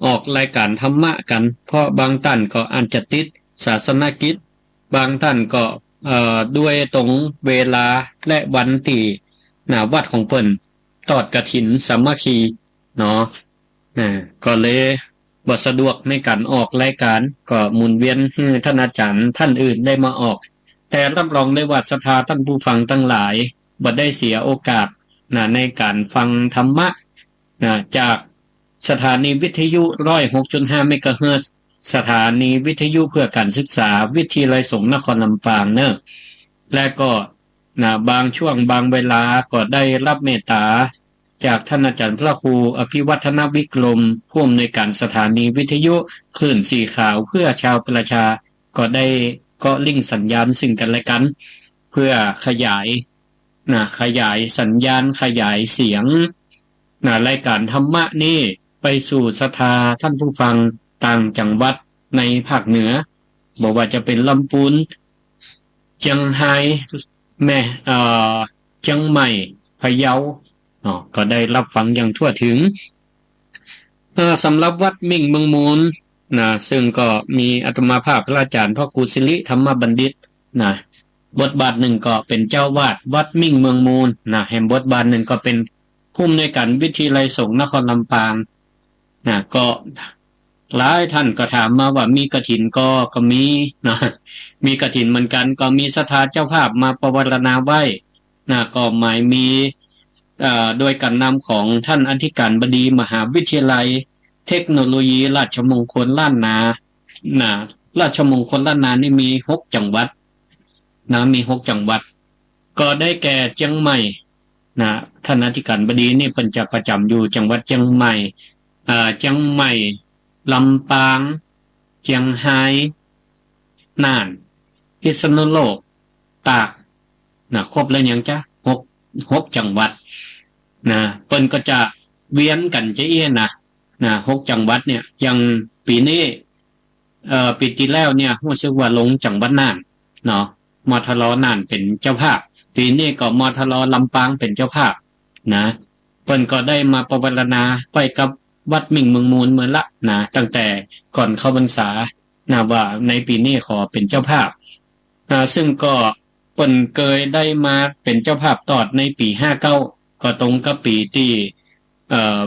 ออกรายก๋านธรรมะกั๋น เพราะบางต้านก็อาจจะติดศาสนกิจ บางต้านก็ เอ่อ ด้วยตรงเวลาและวันตี้ นะ วัดของเปิ้นทอดกฐินสามัคคีเนาะ นะ ก็เลยบ่สะดวกในก๋านออกรายก๋าน ก็หมุนเวียนหื้อต้านอาจ๋ารย์ต้านอื่นได้มาออก แต่ฮับรองได้ว่าศรัทธาต้านผู้ฟังตังหลายบ่ได้เสียโอกาส นะ ในก๋านฟังธรรมะ นะ จากสถานีวิทยุร้อยหกจุดห้าเมกะเฮิรตซ์ สถานีวิทยุเพื่อการศึกษา วิทยาลัยสงฆ์นครลำปางเน่อ และก็ นะ บางช่วงบางเวลาก็ได้ฮับเมตต๋าจากต้านอาจ๋ารย์พระครูอภิวัฒนวิกรม ผู้อำนวยก๋านสถานีวิทยุคลื่นสีขาวเพื่อชาวประชา ก็ได้เกาะลิงก์สัญญาณซึ่งกั๋นและกั๋น เพื่อขยาย นะ ขยายสัญญาณ ขยายเสียง นะ รายก๋านธรรมะนี้ไปสู่ศรัทธาต้านผู้ฟังต่างจังหวัดในภาคเหนือ บ่ว่าจะเป๋นลำปูน เจียงฮาย แม่- เอ่อ เจียงใหม่ พะเยาเนาะ ก็ได้ฮับฟังอย่างทั่วเถิง เอ่อ สำหรับวัดมิ่งเมืองมูลนะ ซึ่งก็มีอาตมาภาพพระอาจ๋ารย์พระครูสิริธรรมบัณฑิตนะ บทบาทหนึ่งก็เป๋นเจ้าอาวาสวัดมิ่งเมืองมูลนะ แหมบทบาทหนึ่งก็เป๋นผู้อำนวยก๋านวิทยาลัยสงฆ์นครลำปางนะ ก็หลายต้านก็ถามมาว่ามีกฐินก่อ ก็มีนะ มีกฐินเหมือนกั๋น ก็มีศรัทธาเจ้าภาพมาปวารณาไว้นะ ก็หมายมี เอ่อ โดยก๋านนำของต้านอธิการบดีมหาวิทยาลัยเทคโนโลยีราชมงคลล้านนา นะ ราชมงคลล้านนานี่มีหกจังหวัดนะ มีหกจังหวัด ก็ได้แก่เจียงใหม่นะ ต้านอธิการบดีนี่เปิ้นจะประจ๋ำอยู่จังหวัดเจียงใหม่ เอ่อ เจียงใหม่ ลำปาง เจียงฮาย น่าน พิษณุโลก ตาก นะ ครบแล้วยังจ๊ะ หก- หกจังหวัดนะ เปิ้นก็จะเวียนกั๋นจะอี้นะ นะ หกจังหวัดเนี่ย อย่างปี๋นี้ เอ่อ ปี๋ตี้แล้วเนี่ย ฮู้สึกว่าลงจังหวัดน่านเนาะ มทร น่านเป๋นเจ้าภาพ ปี๋นี้ก็ มทร ลำปางเป๋นเจ้าภาพนะ เปิ้นก็ได้มาปวารณาไว้กับวัดมิ่งเมืองมูลเมินละนะ ตั้งแต่ก่อนเข้าพรรษานะ ว่าในปี๋นี้ขอเป๋นเจ้าภาพนะ ซึ่งก็เปิ้นเกยได้มาเป๋นเจ้าภาพตอดในปี๋ห้าเก้า ก็ตรงกับปี๋ตี้ เอ่อ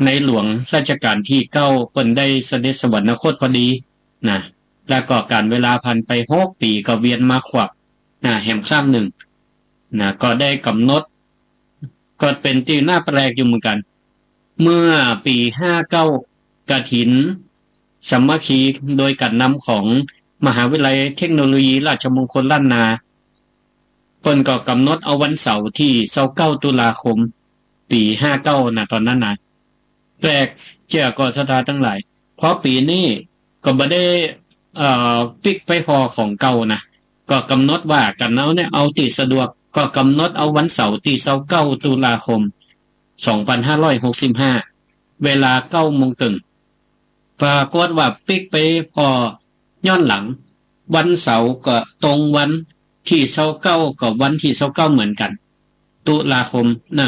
ในหลวงรัชกาลตี้เก้าเปิ้นได้เสด็จสวรรคตพอดีนะ แล้วก็ก๋านเวลาผ่านไปหกปี๋ก็เวียนมาขวับนะ แหมครั้งนึ่งนะ ก็ได้ก๋ำหนด ก็เป๋นตี้น่าแปลกอยู่เหมือนกั๋น เมื่อปี๋ห้าเก้า กฐินสามัคคีโดยก๋านนำของมหาวิทยาลัยเทคโนโลยีราชมงคลล้านนา เปิ้นก็ก๋ำหนดเอาวันเสาร์ตี้ซาวเก้าตุลาคม ปี๋ห้าเก้านะ ต๋อนนั้นนะ แปลกเจื้อก่อศรัทธาตังหลาย เพราะปี๋นี้ก็บ่ได้ เอ่อ ปิ๊กไปผ่อของเก่านะ ก็ก๋ำหนดว่ากั๋นเอาเนี่ย เอาตี้สะดวก ก็ก๋ำหนดเอาวันเสาร์ตี้ซาวเก้าตุลาคม สองปันห้าร้อยหกสิบห้า เวลาเก้าโมงเกิ่ง ปรากฏว่าปิ๊กไปผ่อย้อนหลัง วันเสาร์ก็ตรงวันตี้ซาวเก้า ก็วันตี้ซาวเก้าเหมือนกั๋น ตุลาคมนะ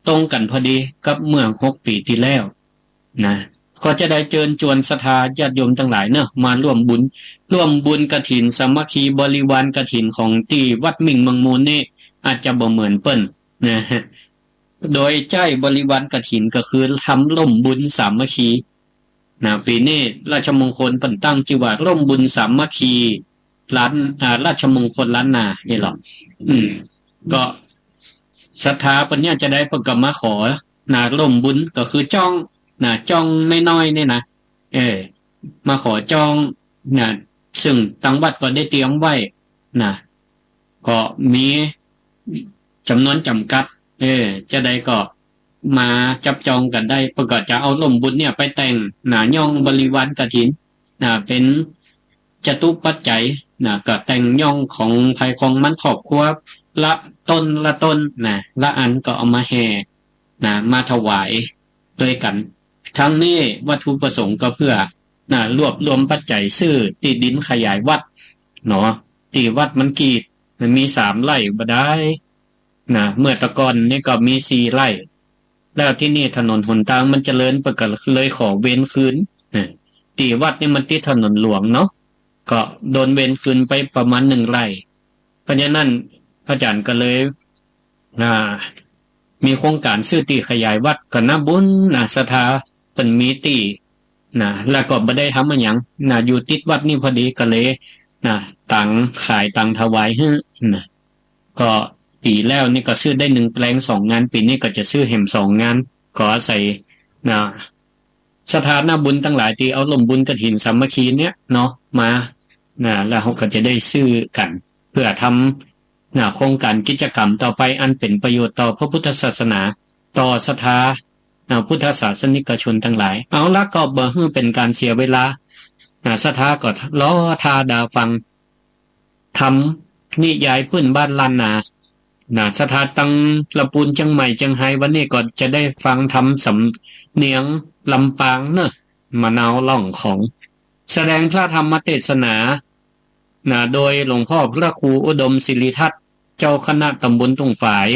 ตรงกั๋นพอดีกับเมื่อหกปี๋ตี้แล้วนะ ก็จะได้เจิญจวนศรัทธาญาติโยมตังหลายเนาะ มาร่วมบุญ ร่วมบุญกฐินสามัคคี บริวารกฐินของตี้วัดมิ่งเมืองมูลนี่ อาจจะบ่เหมือนเปิ้นนะ โดยใจ๊บริวารกฐินก็คือทำร่มบุญสามัคคีนะ ปี๋นี้ราชมงคลเปิ้นตั้งจื้อว่าร่มบุญสามัคคี ล้าน อ่า ราชมงคลล้านนานี่หละ อืม ก็ศรัทธาเปิ้นเนี่ยจะได้เปิ้นก็มาขอนะ ร่มบุญก็คือจ้องนะ จ้องน้อยๆ นี่นะ เออ มาขอจ้องนะ ซึ่งตังวัดก็ได้เตรียมไว้นะ ก็มีจ๋ำนวนจ๋ำกัด เออ จะได้ก็มาจับจองกั๋นได้ เปิ้นก็จะเอาร่มบุญเนี่ยไปแต่งนะ ย่องบริวารกฐินนะ เป๋นจตุปัจจัยนะ ก็แต่งย่องของใผของมันครอบครัว ละต้นละต้นนะ ละอันก็เอามาแห่นะ มาถวายตวยกั๋น ทั้งนี้วัตถุประสงค์ก็เพื่อนะ รวบรวมปัจจัยซื้อตี้ดินขยายวัดเนาะ ตี้วัดมันกีด มันมีสามไร่บ่ดายนะ เมื่อตะก่อนนี่ก็มีสี่ไร่ แล้วทีนี้ถนนหนตางมันเจริญ เปิ้นก็เลยขอเวรคืนนะ ตี้วัดนี่มันติดถนนหลวงเนาะ ก็โดนเวรคืนไปประมาณหนึ่งไร่ เพราะฉะนั้นพระอาจารย์ก็เลย อ่า มีโครงก๋านซื้อตี้ขยายวัด ก็นับบุญนะ ศรัทธาเปิ้นมีตี้นะ แล้วก็บ่ได้ทำอะหยังนะ อยู่ติดวัดนี่พอดี ก็เลยนะ ตังขายตังถวายหื้อนะ ก็ปี๋แล้วนี่ก็ซื้อได้หนึ่งแปลงสองงาน ปี๋นี้ก็จะซื้อแหมสองงาน ขออาศัยนะ ศรัทธานักบุญตังหลายตี้เอาร่มบุญกฐินสามัคคีเนี่ยเนาะ มานะ แล้วเฮาก็จะได้ซื้อกั๋น เพื่อทำนะ โครงก๋านกิจกรรมต่อไป อันเป๋นประโยชน์ต่อพระพุทธศาสนา ต่อศรัทธานะ พุทธศาสนิกชนตังหลาย เอาละ ก็บ่หื้อเป๋นก๋านเสียเวลานะ ศรัทธาก็รอท่าดาฟัง ธรรมนิยายพื้นบ้านล้านนานะ ศรัทธาตังละปูนเจียงใหม่เจียงฮาย วันนี้ก็จะได้ฟังธรรมสำเนียงลำปางเนอะ มะนาวล่องของ แสดงพระธรรมเทศนานะ โดยหลวงพ่อพระครูอุดมศิริทัศน์ เจ้าคณะตำบลทุ่งฝาย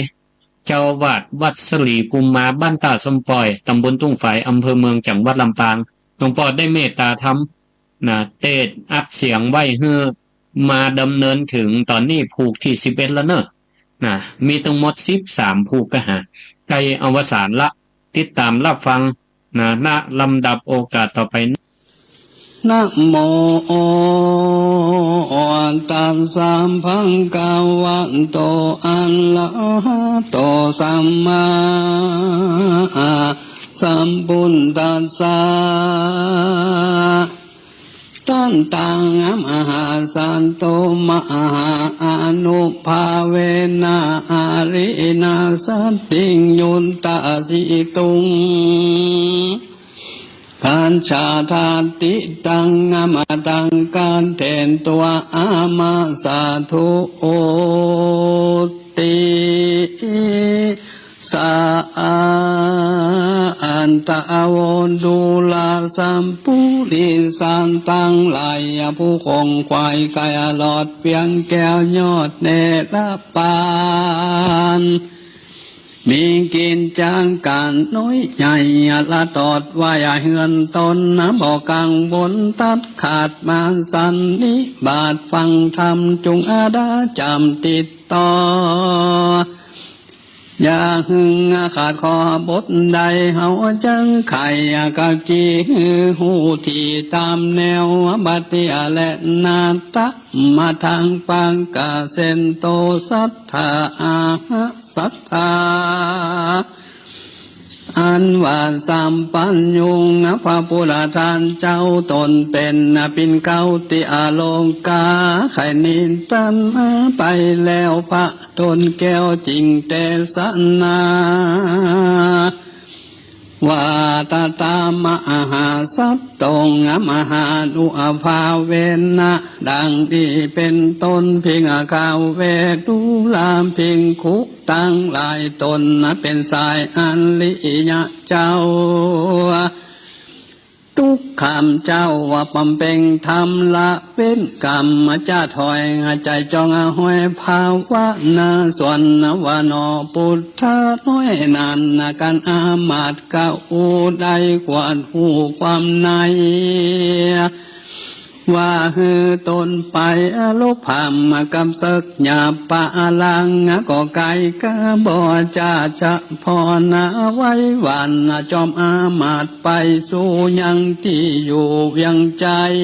เจ้าอาวาสวัดสลีภูมิมา บ้านต้าส้มป่อย ตำบลทุ่งฝาย อำเภอเมือง จังหวัดลำปาง หลวงป้อได้เมตตาธรรมนะ เตสอัดเสียงไว้หื้อ มาดำเนินเถิงต๋อนนี้ผูกตี้สิบเอ็ดแล้วเนอะนะ มีตังหมดสิบสามผูกกะหา ใก้อวสานละ ติดต๋ามฮับฟังนะ ณ ลำดับโอกาสต่อไป นะโม ตัสสะ ภะคะวะโต อะระหะโต สัมมาสัมพุทธัสสะ ทันตัง อะมหาสันโต มหาอานุภาเวนะ อะรินะสันติง ยุตตะสิตุง คัจฉาทาติตัง อะมะตัง ก๋านแตนตั๋ว อะมะ สาธุ โอติ สา อันตะ อโว ดูราสัปปุริสะตังหลาย ผู้ขวนขวายใค่อรอดเวียงแก้วยอดเนรปาน มีกิจก๋านน้อยใหญ่ ละตอดไว้เฮือนต๋น บ่กังวลตัดขาดมาสันนิบาตฟังธรรม จุ่งอาดาจ๋ำติดต่อ อย่าหึ่งขาดข้อบทใด เฮาจักไขกะกี้หื้อฮู้ ตี้ต๋ามแนวบัดนี้แล นาตะ มาทางปางกะเซนโต สัตถา อาหะ สัตถา อันว่าสัพพัญญู พระปุทธะเจ้าต๋นเป๋นปิณเกล้าตี้อโลกา ใค่นิทรรศไปแล้ว พระดลแก้วจึงเตสนา ว่า ตถา มหาสัตโต มหานุภาเวนะ ดังนี้เป๋นต้น ภิกขะเว ดูราภิกขุตังหลาย ต๋นเป๋นสายอริยะเจ้า ตุ๊กขามเจ้าว่าบำเพ็งธรรมละเว้นก๋าม จะถอยใจ๋จ้องห้อยภาวนา ส่วนว่าหนอปุทธะน้อยนั้น กั๋นอามาตย์เกล้าได้กวาดฮู้ความใน ว่าหื้อต๋นไปลบพร่ำกับเสิกหยาบปะลัง ก็ไกลกาบ่จะ จะพอนาไว้หวั่น จอมอามาตย์ไปสู่ยังตี้อยู่เวียงไชย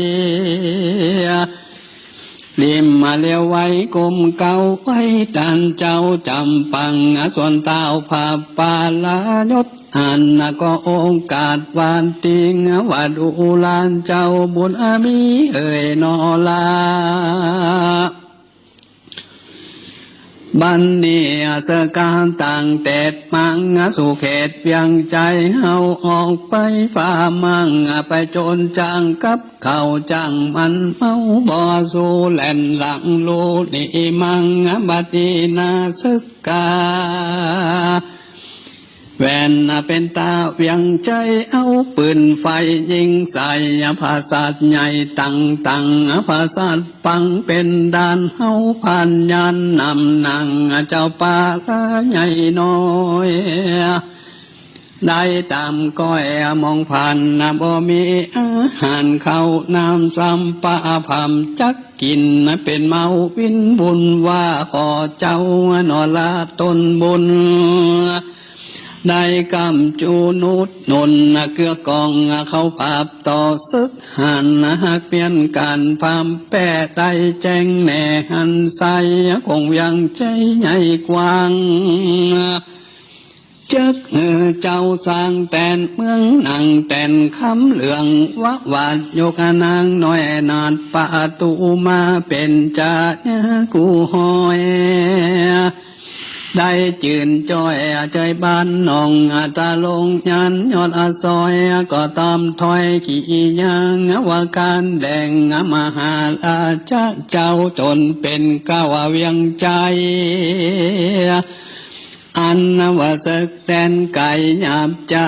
ริมมาเลียวไว้ก้มเกล้าไว้ ต้านเจ้าจ๋ำปัง ส่วนต้าวพระปรายศ อันก็โอกาสวันติง ว่าดูราเจ้าบุญมีเอ่ยหนอละ บัดนี้เสิกาตั้งเตดมัง สู่เขตเวียงไชย เฮาออกไปฝ่ามัง ไปโจรจ้างกับเขาจ้างมันเมา บ่สู่แล่นหลังลูหนีมัง บัดนี้นาเสิกา แว่นเป๋นต๋าเวียงไชย เอาปืนไฟยิงใส่ ผาสัตว์ใหญ่ตั้งตัง ผาสัตว์ปังเป๋นด่าน เฮาผ่านยานนำหนัง เจ้าป่าละใหญ่น้อย ได้ต๋ามก้อยมองผ่าน บ่มีอาหารข้าวน้ำ สัมปะพร่ำจักกิ๋น เป๋นเมาวินวุ่น ว่าขอเจ้าหนอละตนบุญ ได้กำจู๋หนุนหนุน เกื้อกองเขาผาบต่อเสิกหัน หากเมียนก๋านพร่ำแป๊ได้แจ้งแหน่หันไส้ คงเวียงไชยใหญ่กว้าง จักหื้อเจ้าสร้างแตนเมือง นั่งแตนคำเหลือง วะหวาดยกนางน้อย นาดประตู๋มาเป๋นจะกูหอย ได้จื้นจ้อยเจยบ้านหนอง ตะลงยานยอดซอย ก็ต๋ามถ้อยกี่อย่าง ว่าก๋านแด่งมหาราชะเจ้า ต๋นเป๋นเกล้าเวียงไชย อันว่าเสิกแดนไก๋หยาบจะ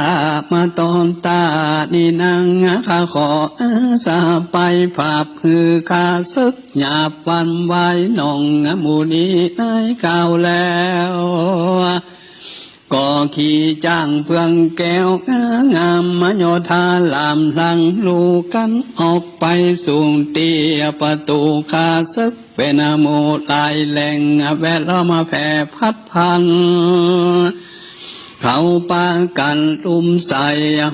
มาตอนต๋านี้นาง ข้าขออาสาไปผาบหื้อข้าเสิกหยาบวันไหวหนอง หมู่นี้ได้กล่าวแล้ว ก็ขี่จ้างเฟืองแก้วงาม โยธาลามหลังลูกั๋น ออกไปสู่ตี้ประตู๋ข้าเสิก เป๋นหมู่หลายแหล่ง แวดล้อมแผ่พัดพัน เขาปะกั๋นลุมใส่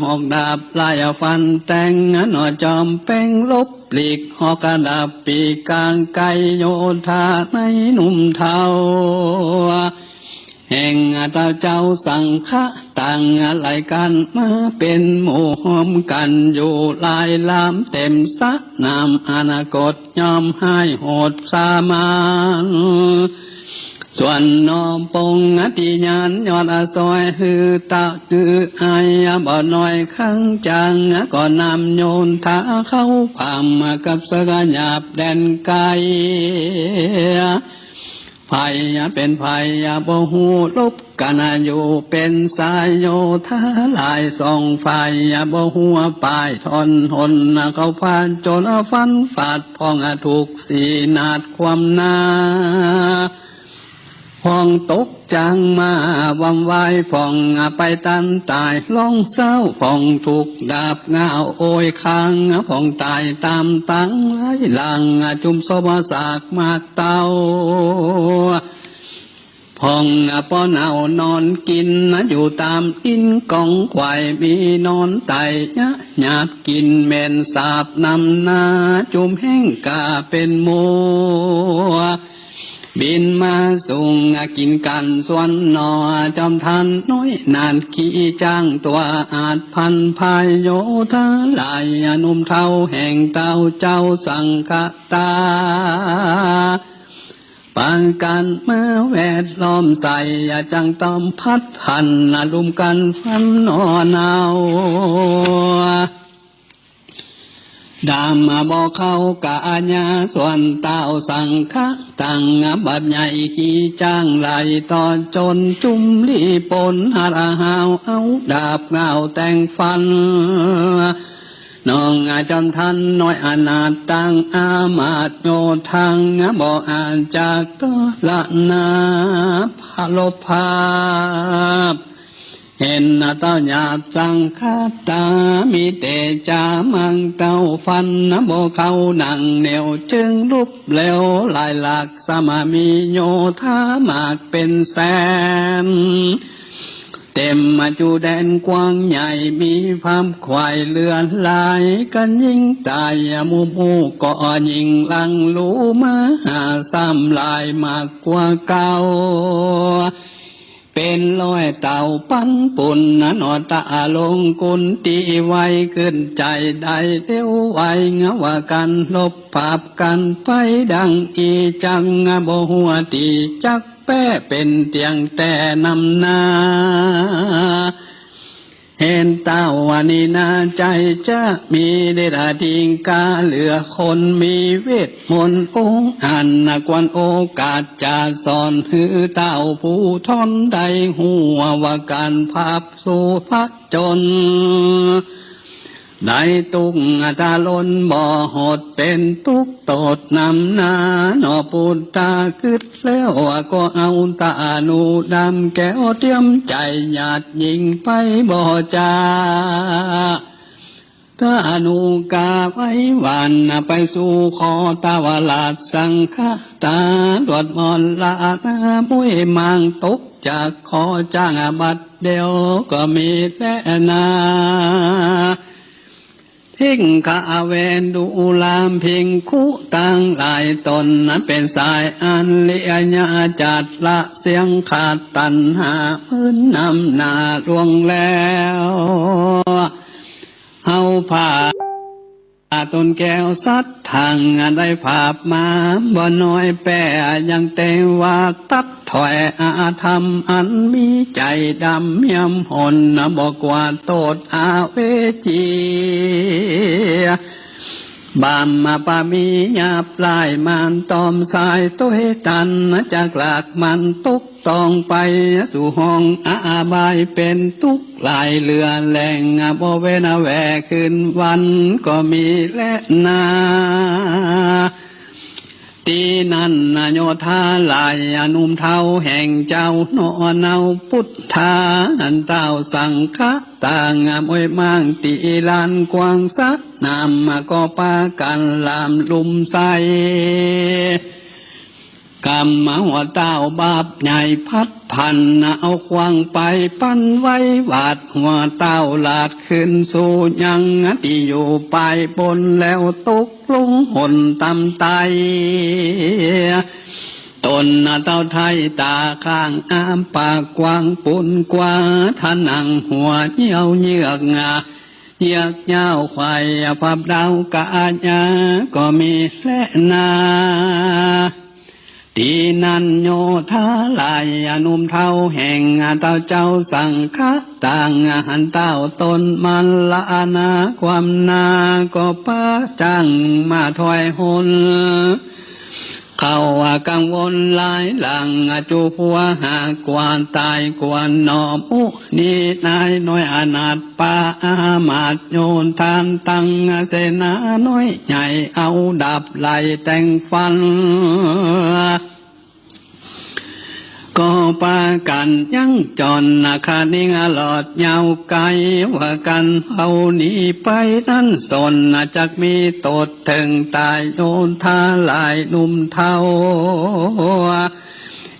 หอกดาบไล่ฟันแตง หนอจอมแป๋งหลบหลีก หอกดาบปีกก๋างไก๋ โยธาในหนุ่มเฒ่า แห่งเต้าเจ้าสังฆะต่างหลายกั๋น มาเป๋นหมู่ฮอมกั๋นอยู่หลายลำ เต๋มสะนามอนาคต ย่อมฮ้ายโหดสามาน ส่วนหนอปงอธิญาณยอดซอย หื้อตะหื้ออายบ่น้อยข้างจาง ก็นำโยธาเข้าผาม กับเสิกหยาบแดนไก๋ ผ ภัยเป๋นภัยบ่ฮู้ลบกั๋น อยู่เป๋นสายโยธาหลายสองฝ่าย บ่ฮู้ป่ายถอนหน เข้าผจญฝันฝาด พ่องถูกสีหนาดความหนา พ่องตกจางมาว่ำวาย พ่องไปตันต๋ายร้องเศร้า พ่องถูกดาบง่าวโอยคาง พ่องต๋ายต๋ามตังหลายหลัง จุมศพซากหมากเต้า พ่องป้อเน่านอนกิ๋น อยู่ต๋ามอินกองควาย มีนอนต๋ายยะหยาบ กิ๋นเหม็นสาบนำหน้า จุมแห้งก่าเป๋นหมู่ บินมาสูงกิ๋นกั๋นสวนหนอ จอมทานน้อยหนาดขี้จ๊างตั๋วอาจ พันพายโยธาหลาย หนุ่มเฒ่าแห่งเต้าเจ้าสังฆะต๋า ปะกั๋นมาแวดล้อมใส จั้งต้อมพัดพัน ลุ่มกั๋นฟันหนอเนา ดำบ่เข้ากะอาญา ส่วนเต้าสังฆะตัง บาปใหญ่ขี้จ๊างหลาย ต่อจนจุมลี้ปน หาดหาวเอาดาบง่าวแต่งฟัน น้องจอมทานน้อยอนาถตัง อามาตย์โยธัง บ่อาจจะกระนาภาลบภาพ เห็นเต้าหยาบสังฆะต๋า มีเตจามังเต้าฟัน บ่เข้าหนังเหนียวจึงลุบเร็ว หลายหลักสมามีโยธาหมากเป๋นแสน เต็มจุแดนกว้างใหญ่ มีฟาร์มควายเหลือหลาย กั๋นยิงต๋ายหมู่หมู่ ก็ยิงลังลูมาหา ซ้ำหลายมากกว่าเก่า เป๋นร้อยเต้าปันปุ้น หนอตะลงกุนตี้ไว ขึ้นใจ๋ได้เร็วไว ว่ากั๋นลบภาพกั๋นไปดังอี้ จั้งบ่หัวตี้จักแป๊เป๋นเตี้ยงแต่นำหน้า เห็นเต้าว่านี้นาใจ๋จะมีฤทธิ์อธิงกา เหลือคนมีเวทมนต์องค์อัน ควรโอกาสจะสอนหื้อเต้าผู้ทนได้ฮู้ ว่ากั๋นภาพสู่ผจญ ได้ตุ๊กข์ทรนบ่หด เป๋นตุ๊กข์โต้ษนำหน้า หนอปุตตะกึ๊ดแล้ว ก็เอาตาหนูดำแก้วเตรียมใจ๋ หยาดยิ่งไปบ่จา ตาหนูกาไว้หวาน ไปสู่ขอตาวราชสังฆะต๋า ตรวจมรณะมุ้ยมางตกจากขอ จ้างบัดเดี๋ยวก็มีแลนา เพ็งขะเวดุราภิกขุตังหลายต๋น เป๋นสายอันเลียะจัดละเสี้ยงขาดตัณหา มึนนำหน้าล่วงแล้ว เฮาผ้าต๋นแก้วสัตว์ทั้งได้ภาพมาบ่น้อยแป้ ยังแต่ว่าตัด ถ้อยอาธรรมอันมีใจ๋ดำเยี่ยมหน บ่กลัวโต้ษอเวจี บาปมาปะมีหยาบหลาย มารต้อมสายตวยตัน จักลากมันตกต้องไป สู่ห้องอบายเป๋นตุ๊กข์หลาย เหลือแหล่งบ่เว้นแวคืนวันก็มีแลนา ตี้นั้นโยธาหลาย หนุ่มเฒ่าแห่งเจ้าหนอเนา ปุทธาหันเต้าสังฆะต๋าง อวยมางตี้ลานกว้างสะหนาม ก็ปากั๋นลามลุ่มใส กำหัวเต้าบาปใหญ่พัดผัน เอาขว้างไปปันไว้ หวาดหัวเต้าหลาดขึ้นสู่ยังตี้อยู่ปายบน แล้วตก ลงหนต่ำต๋าย ต๋นเต้าไท้ต๋าข้างอ้าปากกว้างปูนกว้า ทะนังหัวเยี่ยวเยือกงา เยือกยาวไขว่ผับดาวกะอาญาก็มีแลนา ตี้นั้นโยธาหลาย หนุ่มเฒ่าแห่งเต้าเจ้าสังฆะต๋าง หันเต้าต๋นมรณาความนา ก็ปาจ้างมาถ้อยหน เขากังวลหลายหลัง จูหัวหากว่าต๋าย กว่าหนอ มุนีนายน้อยอนาถ ปาอามาตย์โยธา ตังเสนาน้อยใหญ่ เอาดาบไล่แต่งฟัน ก็ปากั๋นยั้งจ้อน คะนิงหลอดยาวไก๋ ว่ากั๋นเฮาหนีไปนั้นสน จักมีตดเถิงต๋าย โยธาหลายหนุ่มเฒ่า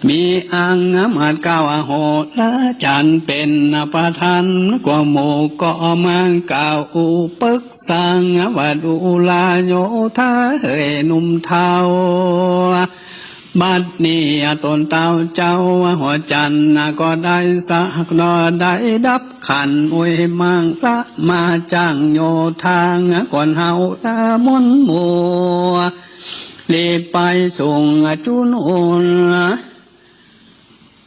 มีอังมาตย์เก้า โหราจ๋ารย์เป๋นประธาน กว่าหมู่ก็มากล่าวปึกษา ว่าดูราโยธาเหยหนุ่มเฒ่า บัดนี้ต๋นเต้าเจ้าหัวจันทร์ ก็ได้สักหน่อ ได้ดับขันอวยมังละ มาจ้างโยธา คนเฮาละมนหมู่ รีบไปส่งจูนูน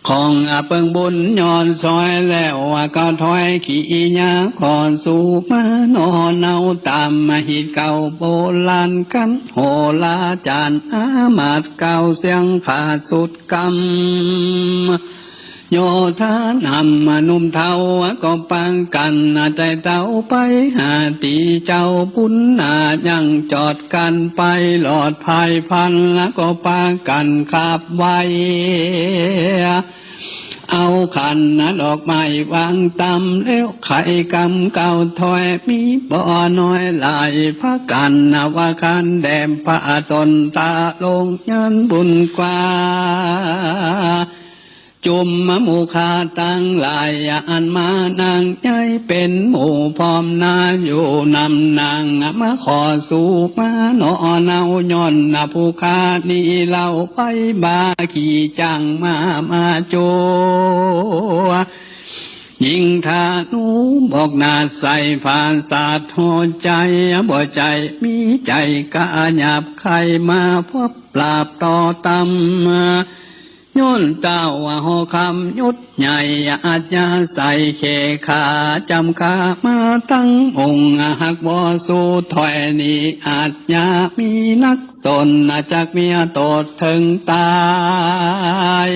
ของเปิงบุญย้อนซอย แล้วก็ถอยกิริยา ขอสู่มาหนอ เนาต๋ามมาฮิตเก่าโบราณกั๋น โหราจ๋ารย์อามาตย์เก่า เสี้ยงขาดสุดกำ โยธานำหนุ่มเฒ่า ก็ปากั๋นไต่เต้าไปหา ตี้เจ้าบุญนา ยังจอดกั๋นไปหลอดภายพลัน ก็ปากั๋นขับไว เอาขันดอกไม้วางต๋าม แล้วไขกำก้าวถอย มีบ่น้อยหลาย พากั๋นว่าขันแดม พระต๋นตาลงยันบุญกว่า จุมหมู่ข้าตังหลาย อันมานั่งใหญ่เป๋นหมู่พร้อมหน้า อยู่นำนาง มาขอสู่มาหนอ เนาย้อนผู้ข้านี้เล่า ไปบ่าขี่จั่งมา มาจัว ยิงธนูบอกหนาด ใส่ผาสาทหัวใจ๋ บ่ใจ๋มีใจ๋กล้าหยาบ ใค่มาพบปราบต่อตำ ย้อนเต้าหอคำยศใหญ่ อาชญาใส่เขขา จ๋ำข้ามาตังองค์ หากบ่สู้ถอยหนี อาชญามีนักสน จักมีตดเถิงต๋าย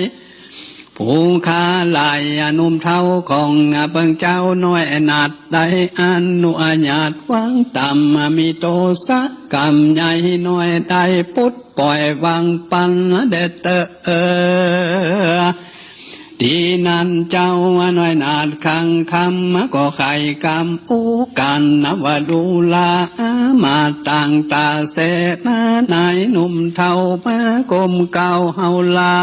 ผู้ข้าหลายหนุ่มเฒ่า ของเปิงเจ้าน้อยอนาถ ได้อนุญาตวางต๋าม มีโตสะกำใหญ่น้อย ได้ปลดป่อยวางปันแด่เต๊อะ ตี้นั้นเจ้าน้อยนาถคังคำ ก็ไขกำอู้กั๋นว่า ดูราอามาตย์ต่างต๋า เสนานายหนุ่มเฒ่า มาก้มเก้าเฮาลา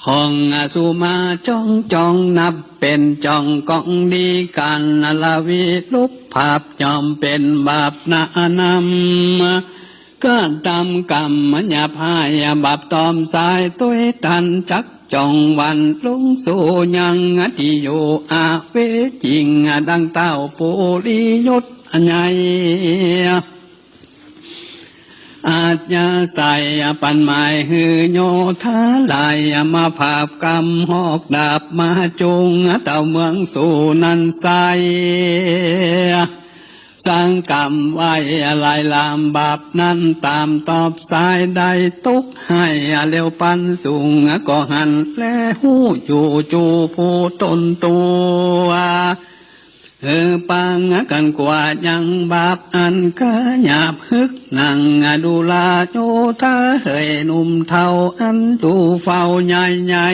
ของสุมาจ้องจ้อง นับเป๋นจ้องกองดีกั๋น ละวิลุกภาพ ย่อมเป๋นบาปหนานำ กระทำกรรมหยาบฮ้าย บาปตอมสาย ตวยตันจักจ้องวัน ลงสู่ยังตี้อยู่อเวจี ดังเต้าปุริยศใหญ่ อาชญาใส่ปันหมาย หื้อโยธาหลาย มาผาบกำหอกดาบมาจุง เต้าเมืองสู่นั้นไส้ สังกำไว้หลายลาม บาปนั้นต๋ามตอบสาย ได้ตกฮ้ายเร็วปันสุง ก็หันแลฮู้อยู่จูผู้ตนตั๋ว หื้อปางกั๋นกว่ายังบาปอันกล้าหยาบ ฮึกหนังดูราโยธาเหยหนุ่มเฒ่า อันอยู่เฝ้าใหญ่ใหญ่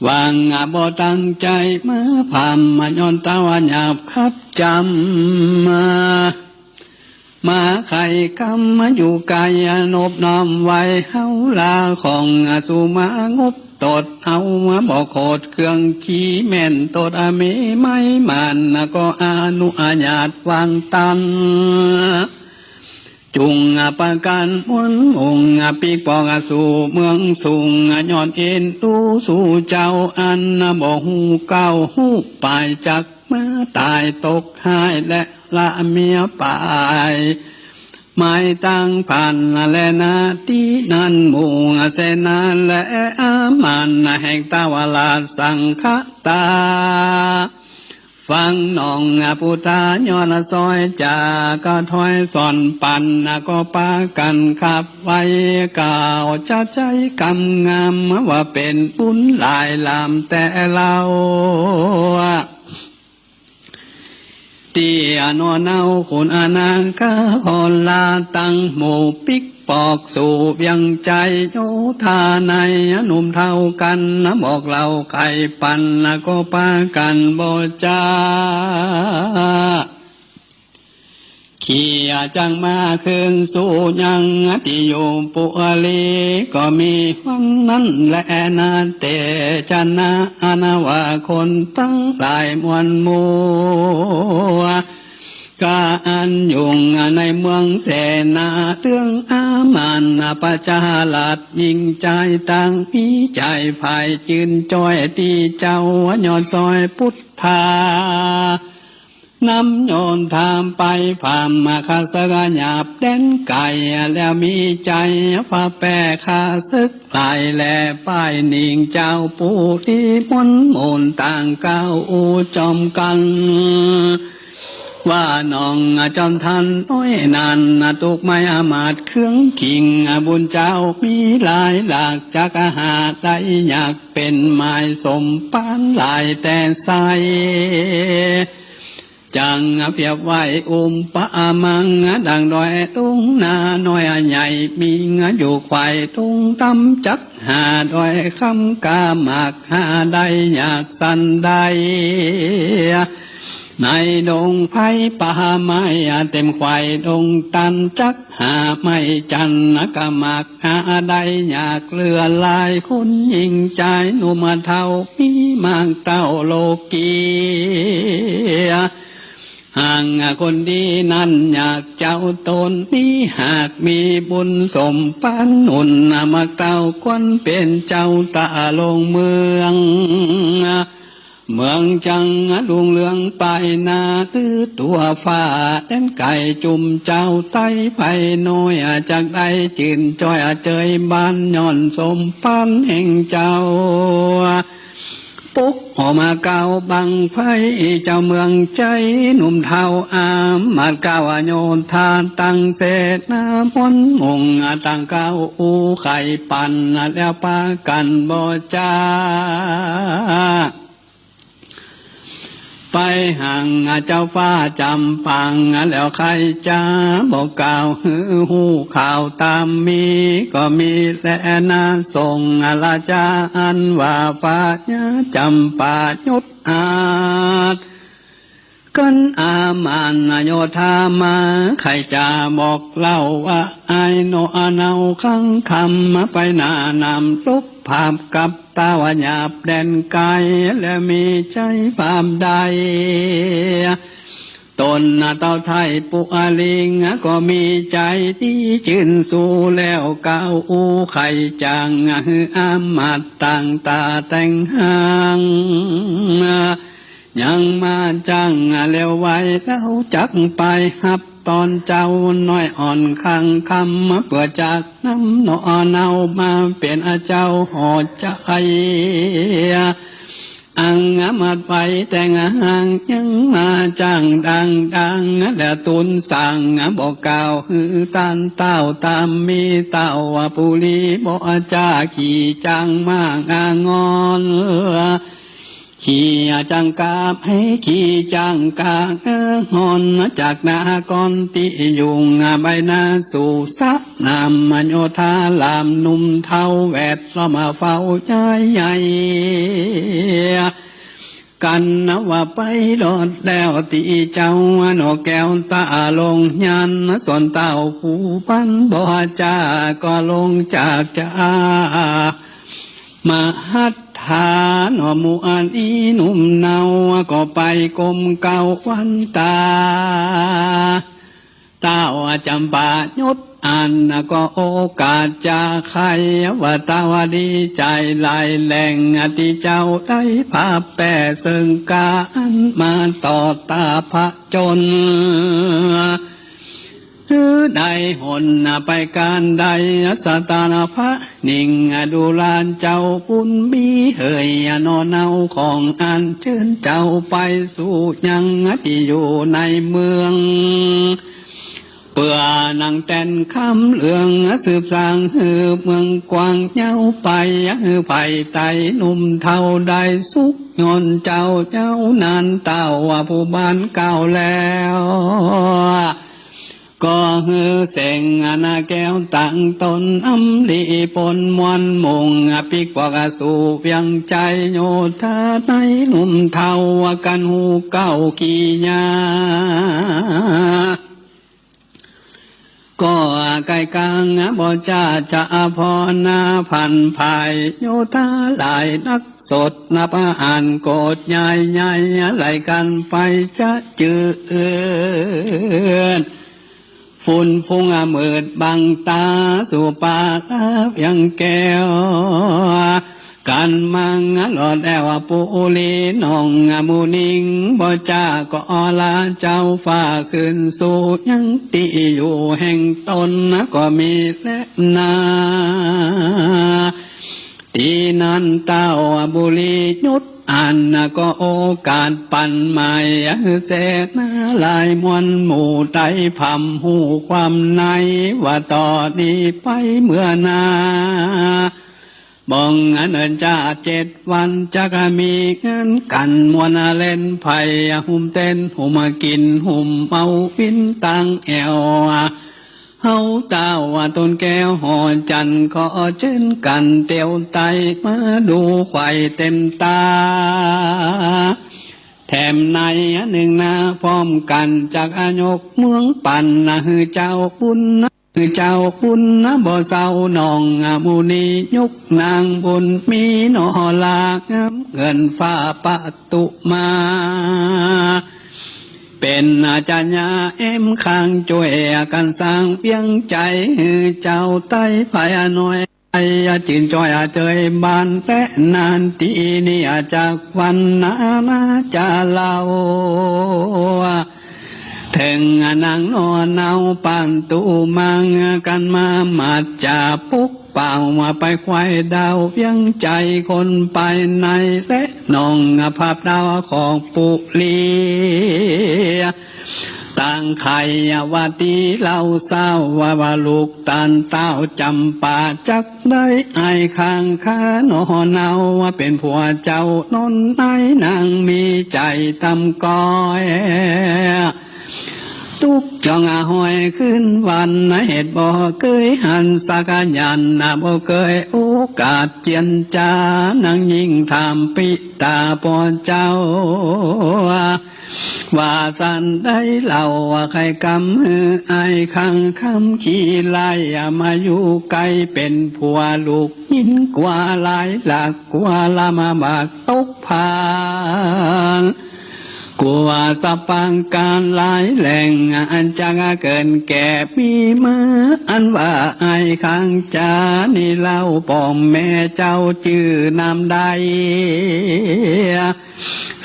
หวังบ่ตั้งใจ๋มาพร่ำ ย้อนเต้าหยาบขับจ๋ำ มาไขกำอยู่ไก๋ นบน้อมไหว้เฮาลา ของสุมางบตด เฮาบ่โขดเครื่องขี้แม่นตด อเมไม้มันก็อนุญาตวางตัน จุงประก๋านมวลมุ่ง ปีกปอกสู่เมืองสุง ย้อนเอ็นดูสู่เจ้า อันบ่ฮู้เก๊าฮู้ปาย จักมาต๋ายตกฮ้าย และละเมียปาย หมายตางผ่านแลนา ตี้นั้นหมู่เสนาและอามาตย์ แห่งเต้าราชสังฆตา ฟังหน่องพุทธายอดสอยจ๋า ก็ถ้อยสอนปั๋น ก็ปากั๋นขับไว้ กล่าวจะใจ๊กำงาม ว่าเป๋นบุญหลายหลามแต๊เล่า ตี้อโนเนาคุณอนาคา ขอลาตังหมู่ปิ๊ก ปอกสู่เวียงไจโยธา ในหนุ่มเฒ่ากั๋น บอกเล่าไขปั๋น ก็ปากั๋นบ่จ๊า เขี่ยจั๊งม้าคืนสู่ยัง ตี้อยู่ปุรี ก็มีวันนั้นแลนา เตชะนะอันว่าคนตังหลายมวลหมู่ ก็อันอยู่ในเมืองเสนา เตื้องอามาตย์ประชาราษฎร์ ญิงจายต่างมีใจ๋ใฝ่จื้นจ้อย ตี้เจ้ายอดสอยปุทธานำโยธาไป ผ่านมาข้าศึกหยาบแดนไก๋ แล้วมีใจ๋พาแป้ข้าศึกหลาย แลป้ายหนิงเจ้าปุรีมนต์หมุน ต่างกล่าวอู้จอมกั๋น ว่าหน่องจอมท่านน้อยนั้น ตุ๊กไม้อามาตย์เครื่องขิง บุญเจ้ามีหลายหลาก จักหาได้ยาก เป๋นหมายสมปานหลายแต่ไส้ จั่งเปรียบไว้อุปมา ดั่งดอยตุงนาน้อยใหญ่ มีอยู่ไขว่ตุงต๋ำ จักหาดอยคำกล้ามาก หาได้ยากสันใด ในดงไผ่ป่าไม้เต๋มไขว่ดงตัน จักหาไม้จันทร์กล้ามาก หาได้ยากเหลือหลาย คนญิงจายหนุ่มเฒ่า มีมากเต้าโลกี หากคนดีนั้นอยากเจ้าต๋นนี้ หากมีบุญสมปานหนุน มากเต้าควรเป๋นเจ้าต๋าลงเมือง เมืองจั่งรุ่งเรืองไปหน้า ตื้อตั๋วฟ้าแดนไก๋ จุมเจ้าไต้ไผ่น้อย จักได้จื้นจ้อยเจยบาน ย้อนสมปานแห่งเจ้า ปลุกออกมาเก้าบั้งไฟ เจ้าเมืองไจหนุ่มเฒ่าอามาตย์ ก้าวโยธาตั้งเสนามนต์มุ่ง ต่างกล่าวอู้ไขปั๋น แล้วปากั๋นบ่จ๊า ไปหาเจ้าฟ้าจ๋ำปาง แล้วใค่จ๋าบอกกล่าวหื้อฮู้ข่าวต๋ามมี ก็มีแลนา ส่งราชาอันว่าพญาจ๋ำปายศอาจ กั๋นอามาตย์โยธามา ใค่จ๋าบอกเล่าว่า อ้ายหนอเนาคังคำ ไปหน้านำลบผาบกับ ต้าวหยาบแดนไก๋ และมีใจ๋ผาบได้ ต๋นเต้าไทยปุอาลิง ก็มีใจ๋ตี้จื้นสู้ แล้วกล่าวอู้ไขจ๋าง หื้ออามาตย์ต่างต๋าแต่งหาง ยังมาจั้งแล้วไว เฮาจักไปฮับ ต้อนเจ้าน้อยอ่อนคังคำ เปื้อจักนำหนอเนามาเป๋นเจ้าหอใจ๋ อังมาตย์ไปแต่งหาง ยังมาจั้งดังดัง แล้วตูนสั่งบอกกล่าวหื้อต้านเต้าต๋ามมี เต้าปุรีบ่จ๊า ขี่จ๊างม้างางอน ขี่จ๊างกาบให้ขี่จ๊างกาบฮ้อน จากนครตี้อยู่ใบหน้าสู่สนามโยธาราม หนุ่มเฒ่าแวดล้อมเฝ้าใจ๋ใหญ่ กั๋นว่าไปรอดแล้วตี้เจ้าหนอแก้วต๋าลงยัน ส่วนเต้าผู้ปันบ่จ๊า ก็ลงจากจ๋า มหัตถาหนอหมู่อันอี้หนุ่มเนา ก็ไปก้มเก้าวันต๋า เต้าจ๋ำปายศอันก็โอกาสจะใค่ ว่าเต้าดีใจ๋หลายแหล่ง ตี้เจ้าได้ผาบแป้เซิ่งก๋าอันมาต่อต้านผจญ หื้อได้หนไปก๋านใด สถานพระนิ่งดูราเจ้าบุญมี เหยหน่อเนาของอันเจิญเจ้าไปสู่ยังตี้อยู่ในเมือง เปื้อหนังแตนคำเหลืองสืบสร้างหื้อเมืองกว้างยาวไป หื้อไพร่ไต้หนุ่มเฒ่าได้สุข ย้อนเจ้าเย้านานเต้าผู้บ้านกล่าวแล้ว ก็หื้อเสงอนาแก้วตั้งต๋น อำลีปนมวลมุ่ง ปิ๊กปอกสู่เวียงชัย โยธาไต้หนุ่มเฒ่ากั๋นฮู้เก๊ากิริยา ก็ไก่กลางบ่จ้าจะพอนาพันภาย โยธาหลายนักสดนับอ่านโกฏใหญ่ใหญ่ ไหลกั๋นไปจะจื้อ ฝุ่นฟุ้งมืดบังต๋าสู่ป่าลาเวียงแก้ว กั๋นมังหลอดแอวปุรี น้องมุนิงบ่จ้าก็ลาเจ้าฟ้าขึ้นสู่ยังตี้อยู่แห่งต๋น ก็มีแลนา ตี้นั้นเต้าบุรีหยุด อันก็โอกาสปันหมาย เสนาหลายมวลหมู่ได้พร่ำฮู้ความใน ว่าต่อนี้ไปเมื่อหน้า บ่งอันจะเจ็ดวันจักมีงานกั๋น มวลเล่นไพ่ หุมเต้น หุมกิ๋น หุมเมาวินตังแอ่ว เฮาเต้าต๋นแก้วหอจันทร์ ขอเจิญกั๋นเตียวไต้ มาดูไขว่เต็มต๋า แถมในนึ่งนาพร้อมกั๋น จักยกเมืองปั๋น หื้อเจ้าบุญ หื้อเจ้าบุญบ่เศร้า น้องมุนิยกนางบุญมี หน่อลางามเงินฟ้าประตูมา เป๋นอาจารยาแอมข้างจ้วยกั๋นสร้างเวียงชัย หื้อเจ้าไต้ภายน้อย จื้นจ้อยเจยบานแต๊นาน ตี้นี้จักวันนานาจะเล่า เถิงนางหน่อเนาปานตูมัง กั๋นมาหมาดจะปกป้อง ว่าไปไขว่ดาวเวียงชัย คนภายในและน้องภาพดาวของปุรี ต่างใค่ว่าตี้เล่าเศร้า ว่า ว่าลูกต้านเต้าจ๋ำปาจักได้อ้ายข้างข้าหน่อเนา ว่าเป๋นผัวเจ้าหน่อใน นางมีใจ๋ต่ำก้อย ตุ๊กข์จ่องห้อยขึ้นวัน เหตุบ่เกยหันสักยาน บ่เกยโอกาสเจียรจา นางยิ่งถามปิตาป้อเจ้า ว่าสันใดเล่า ว่าใค่กำหื้ออ้ายข้างคำขี้ไล่ มาอยู่ใก้เป๋นผัวลูกยิน กั๋วหลายหลัก กั๋วลำบากตกผ่าน กั๋วสะปางก๋านหลายแหล่ง อันจักเกินแก่มีมา อันว่าอ้ายข้างจ๋านี้เล่า ป้องแม่เจ้าจื้อนามใด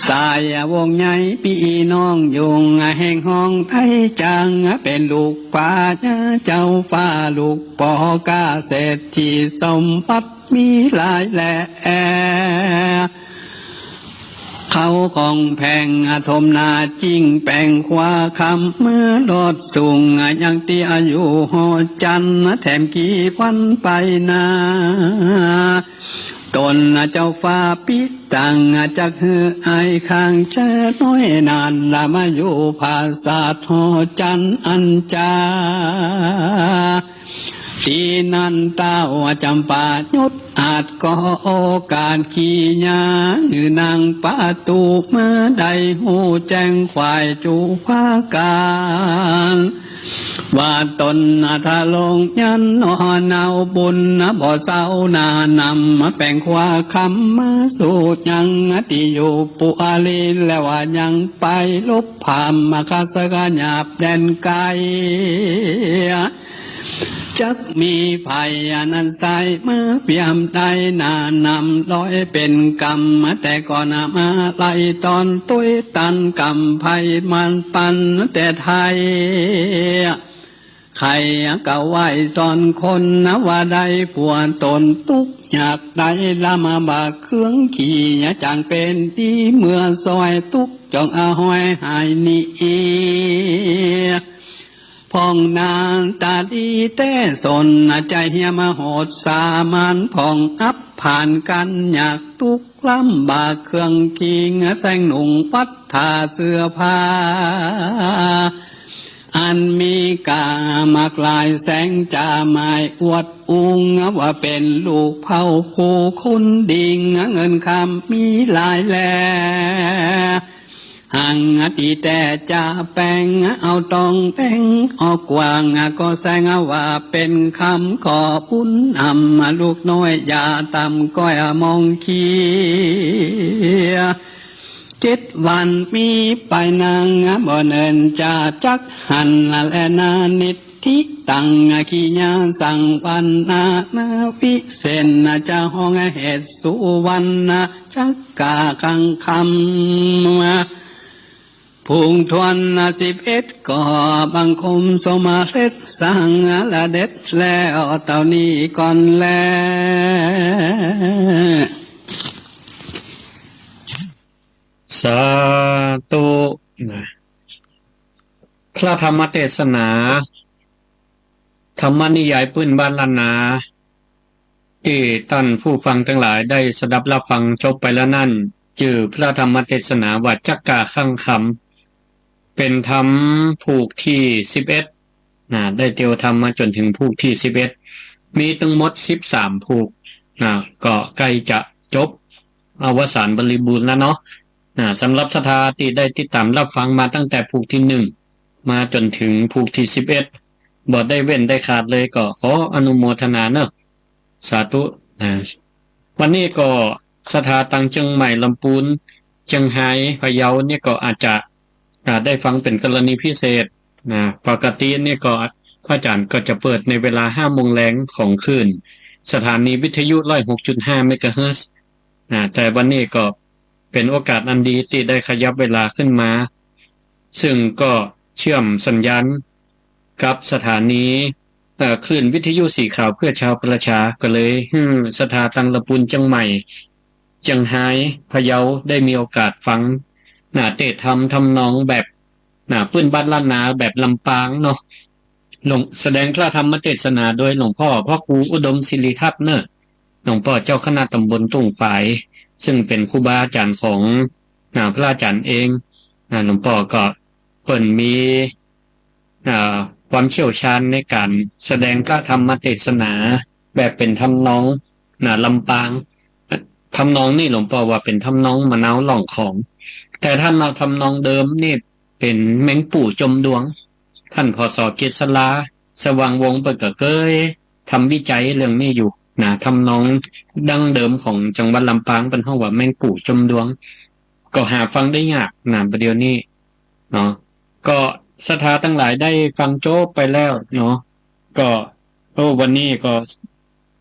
สายวงศ์ใหญ่ปี้น้องยุง แห่งห้องไทจ๋าง เป๋นลูกป้าเจ้าฟ้า ลูกป้อก้าเศรษฐี สมบัติมีหลายแล เข้าของแพง ถมหน้าจิ่งแป๋งคว้าคำ เมื่อรอดสูง ยังตี้อยู่หอจันทร์ แถมกี่วันไปนา ต๋นเจ้าฟ้าปิตัง จักหื้ออ้ายข้างจ๋าน้อยนั้น ละมาอยู่ผาสาทหอจันทร์อันจา ตี้นั้นเต้าจ๋ำปาหยุดอาจก็โอกาสขี้ยา หื้อนางประตูมาได้ฮู้แจ้งไขว่จู๋พากั๋น ว่าต๋นทะลงยันหน่อเนาบุญบ่เศร้าหน้านำ แป๋งคว้าคำมาสู่ยังตี้อยู่ปุรี แล้วว่ายังไปลบพามมาคัสกะหยาบแดนไกล จักมีภัยอันนั้นใสมาเปียมได้หน้านำร้อยเป๋นกำ แต่ก่อนมาไล่ตอนตุ้ยตันกำภัยมันปันแต่ไทย ใค่ก็ไหว้สอนคนนะว่าได้ผัวต๋นตุ๊กข์ยากได้ลำบากเครื่องขี่ จ๋างเป๋นดีเมื่อซ่อยตุ๊กข์จ้องเอาห้อยหายหนี พ่องหน้าต๋าดีแต๊สน จะเหียมโหดสามาน พ่องอับผ่านก๋านยากตุ๊กข์ลำบากเครื่องขี่ แสงหนุ่งพัดถาเสื้อผ้า อันมีก๋ามากหลาย แสงจ๋าหมายอวดอุง ว่าเป๋นลูกเผ่าผู้คนดี เงินคำมีหลายแล หังตี้แต่จะแป๋ง เอาต๋องแป๋งออกกว้าง ก็แสงว่าเป๋นคำขอบุญอำ ลูกน้อยอย่าต่ำก้อยมองเคีย เจ็ดวันมีไปนาง บ่เนินจะจักหัน แลนานิทธิตัง กิยาสังวันนานาวิเศษ จะฮ้องเหตุสุวรรณจักกาคังคำ ผูงถ้วนสิบเอ็ด ก็บังคมสมเร็จสังละเด็จแล้วเต้านี้ก่อนแล สาธุ นะ พระธรรมเตสนา ธรรมนิยายปื้นบ้านล้านนา ตี้ต้านผู้ฟังตังหลายได้สดับฮับฟังจบไปแล้วนั้น จื้อพระธรรมเตสนาว่าจักกาคังคำ เป๋นธรรมผูกตี้สิบเอ็ด นะ ได้เตียวธรรมมาจ๋นเถิงผูกตี้สิบเอ็ด มีตึงหมดสิบสามผูก นะ ก็ใก้จะจบอวสานบริบูรณ์แล้วเนาะ นะ สำหรับศรัทธาตี้ได้ติดต๋ามฮับฟังมาตั้งแต่ผูกตี้หนึ่ง มาจ๋นเถิงผูกตี้สิบเอ็ด บ่ได้เว้นได้ขาดเลย ก็ขออนุโมทนาเนาะ สาธุ นะ วันนี้ก็ศรัทธาตังเจียงใหม่ ลำปูน เจียงฮาย พะเยาเนี่ยก็อาจจะ อ่า ได้ฟังเป๋นกรณีพิเศษ นะ ปกติเนี่ยก็พระอาจ๋ารย์ก็จะเปิดในเวลาห้าโมงแลงของคลื่นสถานีวิทยุ ร้อยหกจุดห้า เมกะเฮิรตซ์ นะ แต่วันนี้ก็เป๋นโอกาสอันดีตี้ได้ขยับเวลาขึ้นมา ซึ่งก็เชื่อมสัญญาณกับสถานี เอ่อ คลื่นวิทยุสีขาวเพื่อชาวประชา ก็เลยหื้อศรัทธาตังลำปูน เจียงใหม่ เจียงฮาย พะเยา ได้มีโอกาสฟัง นะ เตสน์ธรรมทำนองแบบ นะ ปื้นบ้านล้านนาแบบลำปางเนาะ หลวง แสดงพระธรรมเตสนาโดยหลวงพ่อพระครูอุดมศิริทัศน์เนอะ หลวงพ่อเจ้าคณะตำบลตุ่งฝาย ซึ่งเป๋นครูบาอาจ๋ารย์ของ นะ พระอาจ๋ารย์เอง นะ หลวงพ่อก็เปิ้นมี อ่า ความเชี่ยวชาญในก๋านแสดงพระธรรมเตสนาแบบเป๋นทำนอง นะ ลำปาง ทำนองนี่หลวงป้อว่าเป๋นทำนองมะนาวล่องของ แต่ถ้าเอาทำนองเดิมนี่เป๋นแมงปู่จมดวง ต้าน ผส. กฤษลา สว่างวงศ์ เปิ้นก็เกยทำวิจัยเรื่องนี้อยู่นะ ทำนองดั้งเดิมของจังหวัดลำปางเปิ้นฮ้องว่าแมงปู่จมดวง ก็หาฟังได้ยากนะ บ่าเดี่ยวนี้เนาะ ก็ศรัทธาตังหลายได้ฟังจบไปแล้วเนาะ ก็ โอ้ วันนี้ก็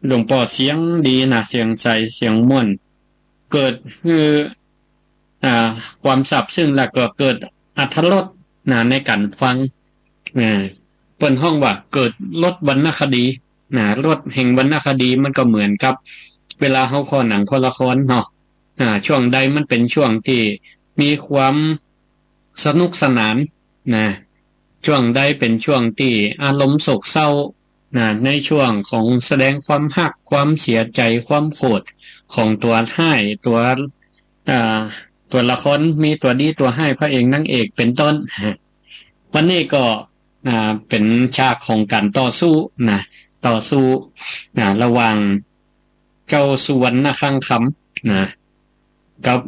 หลวงป้อเสียงดีนะ เสียงใส เสียงม่วน เกิดหื้อ อ่า ความซาบซึ้ง แล้วก็เกิดอรรถรสนะ ในก๋านฟัง อ่า เปิ้นฮ้องว่าเกิดรสวรรณคดีนะ รสแห่งวรรณคดี มันก็เหมือนกับเวลาเฮาค่อหนังค่อละครเนาะ อ่า ช่วงใดมันเป๋นช่วงตี้มีความสนุกสนานนะ ช่วงใดเป๋นช่วงตี้อารมณ์โศกเศร้านะ ในช่วงของแสดงความฮัก ความเสียใจ๋ ความโขดของตั๋วฮ้าย ตั๋ว อ่า ตั๋วละครมีตั๋วดีตั๋วฮ้าย พระเอกนางเอกเป๋นต้น วันนี้ก็ อ่า เป๋นฉากของก๋านต่อสู้นะ ต่อสู้นะ ระหว่างเจ้าสุวรรณคังคำนะ กับ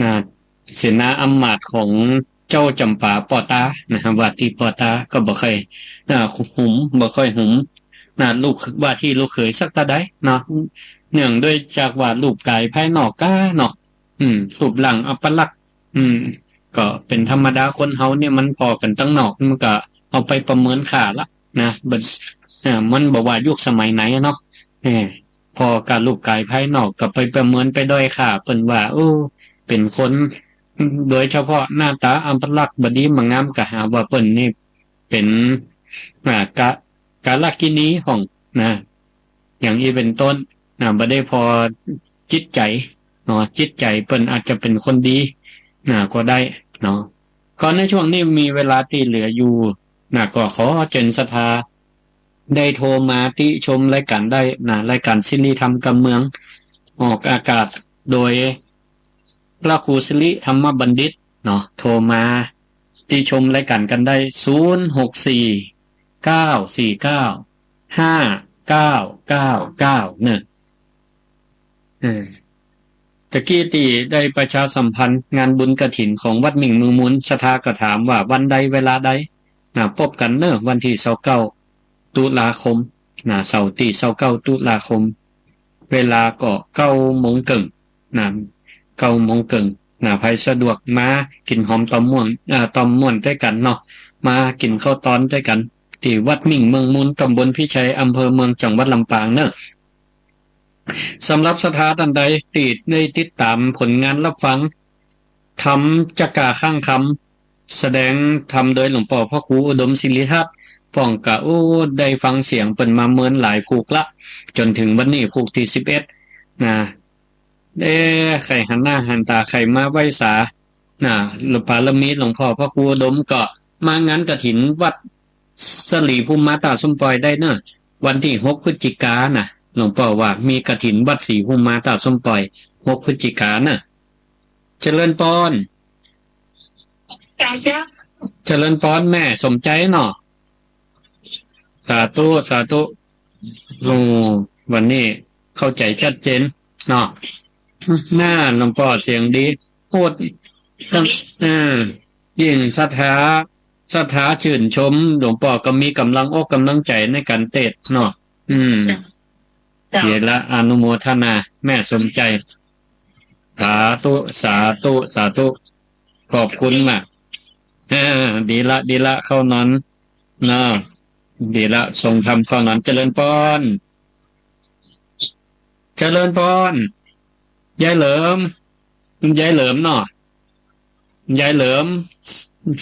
นะ เสนาอำมาตย์ของเจ้าจ๋ำปาป้อต๋านะ ว่าตี้ป้อต๋าก็บ่ค่อย อ่า หุม บ่ค่อยหุมนะ ลูก ว่าตี้ลูกเขยสักเต้าใดเนาะ เนื่องด้วยจากว่ารูปก๋ายภายนอกก้าเนาะ อืม รูปร่างอัปลักษณ์ อืม ก็เป๋นธรรมดา คนเฮาเนี่ยมันผ่อกั๋นตังนอก มันก็เอาไปประเมินค่าละนะ บ่ อ่า มันบ่ว่ายุคสมัยไหนอะเนาะ เออ ผ่อก้ารูปก๋ายภายนอกก็ไปประเมินไปด้อยค่าเปิ้นว่า โอ้ เป๋นคน โดยเฉพาะหน้าต๋าอัปลักษณ์บ่ดีบ่งาม ก็หาว่าเปิ้นนี่เป๋น อ่า กะ กาลกิณีพ่อง นะ อย่างอี้เป๋นต้น นะ บ่ได้ผ่อจิตใจ๋ เนาะ จิตใจ๋เปิ้นอาจจะเป๋นคนดี นะ ก็ได้ เนาะ ก็ในช่วงนี้มีเวลาตี้เหลืออยู่ นะ ก็ขอเจิญศรัทธา ได้โทรมาติชมรายก๋านได้ นะ รายก๋านสิริธรรมกำเมือง ออกอากาศโดยพระครูสิริธรรมบัณฑิต เนาะ โทรมาติชมรายก๋านกั๋นได้ ศูนย์ หก สี่ เก้า สี่ เก้า ห้า เก้า เก้า เก้า เนาะ เออ ตะกี้ตี้ได้ประชาสัมพันธ์งานบุญกฐินของวัดหมิ่งเมืองมูล ศรัทธาก็ถามว่าวันใดเวลาใด นะ ปบกั๋นเนาะ วันตี้ซาวเก้า ตุลาคม นะ เสาร์ตี้ซาวเก้า ตุลาคม เวลาก็เก้าโมงเกิ่ง นะ เก้าโมงเกิ่ง นะ ใผสะดวกมากิ๋นหอมตอมม่วน อ่า ตอมม่วนตวยกั๋นเนาะ มากิ๋นข้าวตอนตวยกั๋น ตี้วัดหมิ่งเมืองมูล ต๋ำบลพิชัย อำเภอเมือง จังหวัดลำปางเนาะ สำหรับศรัทธาต้านใดตี้ได้ติดต๋ามผลงานฮับฟังธรรมจักกาข้างคำ แสดงธรรมโดยหลวงป้อพระครูอุดมศิริทัศน์ พ่องก็ โอ้ ได้ฟังเสียงเปิ้นมาเมินหลายผูกละ จ๋นเถิงวันนี้ผูกตี้สิบเอ็ด นะ เอ๊ะ ใค่หันหน้าหันต๋า ใค่มาไหว้สา นะ บารมีหลวงป้อพระครูอุดม ก็มางานกฐินวัดสะหลีภูมิมาต้าส้มป่อยได้เนาะ วันตี้หกพฤศจิกานะ หลวงป้อว่ามีกฐินวัดสะหลีภูมิมาต้าส้มป่อย หกพฤศจิกานะ เจริญปอน เจ้า เจริญปอนแม่สมใจ๋เนาะ สาธุ สาธุ โอ้ วันนี้เข้าใจ๋ชัดเจนเนาะ น่า หลวงป้อเสียงดี โอ้ เออ ยิ่งศรัทธา ศรัทธาชื่นชม หลวงป้อก็มีก๋ำลังอกก๋ำลังใจ๋ในก๋านเตสน์เนาะ อืม เจ้า เดี๋ยวละ อนุโมทนา แม่สมใจ๋ สาธุ สาธุ สาธุ ขอบคุณมาก เออ ดีละ ดีละ เข้านอนเนาะ ดีละ ส่งธรรมเข้านอน เจริญปอน เจริญปอน ยายเหลิม ยายเหลิมเนาะ ยายเหลิม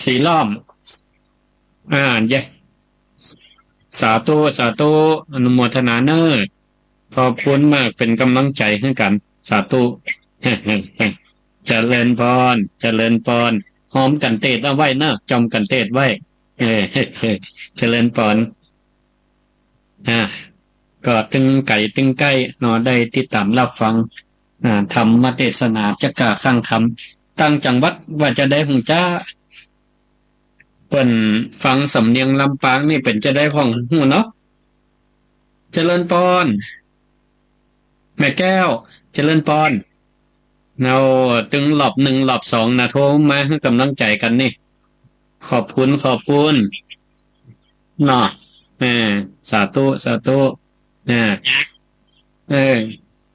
สีล้อม อ่า ยาย สาธุ สาธุ อนุโมทนาเน่อ ขอบคุณมาก เป๋นก๋ำลังใจ๋หื้อกั๋น สาธุ เจริญปอน เจริญปอน หอมก๋านเตสน์เอาไว้เน่อ จ่อมก๋านเตสน์ไว้ เออ เจริญปอน อ่า ก็ตึงไก๋ตึงใก้เนาะ ได้ติดต๋ามฮับฟัง อ่า ธรรมเตสนาจักกาข้างคำ ต่างจังหวัดว่าจะใด ผมจะ เปิ้นฟังสำเนียงลำปางนี่เป๋นจะใดพ่องฮู้เนาะ เจริญปอน แม่แก้ว เจริญปอน เนาะ ตึงรอบหนึ่งรอบสองนะ โทรมาหื้อก๋ำลังใจ๋กั๋นนี่ ขอบคุณ ขอบคุณ เนาะ เออ สาธุ สาธุ เออ เออ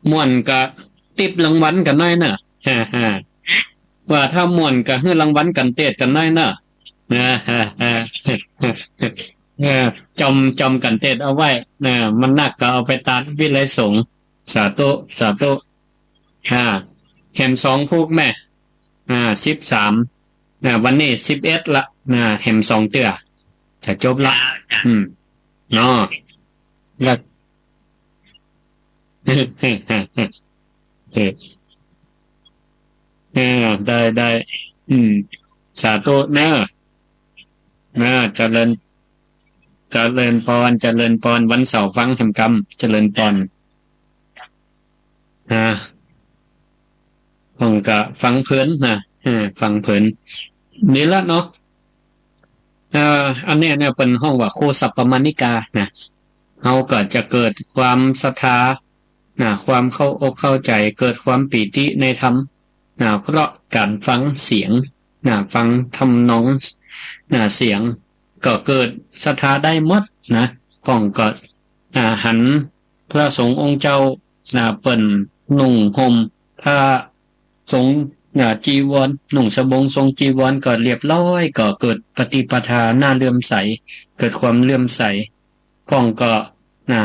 ม่วนก็ติ๊บรางวัลกั๋นหน้อยเน่อ ฮ่าฮ่า ว่าถ้าม่วนก็หื้อรางวัลก๋านเตสน์กั๋นหน้อยเน่อ ฮ่าฮ่าฮ่า เออ จ่อม จ่อมก๋านเตสน์เอาไว้ เออ บ่นักก็เอาไปตานวิไลสงฆ์ สาธุ สาธุ อ่า แหมสองผูกแม่ อ่า สิบสาม อ่า วันนี้สิบเอ็ดละ อ่า แหมสองเตื้อ จะจบละ อืม เนาะ แล้ว เออ เออ ได้ ได้ อืม สาธุเน่อ เน่อ เจริญ เจริญปอน เจริญปอน วันเสาร์ฟังแหมกำ เจริญปอน อ่า ผมก็ฟังเพลินนะ เออ ฟังเพลิน นี่ละเนาะ เอ่อ อันเนี้ยเนี่ยเปิ้นฮ้องว่าโคสัปปมาณิกานะ เฮาก็จะเกิดความศรัทธานะ ความเข้าอกเข้าใจ๋ เกิดความปีติในธรรมนะ เพราะก๋านฟังเสียงนะ ฟังทำนองนะ เสียง ก็เกิดศรัทธาได้หมดนะ พ่องก็ อ่า หันพระสงฆ์องค์เจ้า อ่า เปิ้นนุ่งห่มผ้าสงฆ์ อ่า จีวร นุ่งสบงทรงจีวรก็เรียบร้อย ก็เกิดปฏิปทาน่าเลื่อมใส เกิดความเลื่อมใส พ่องก็ อ่า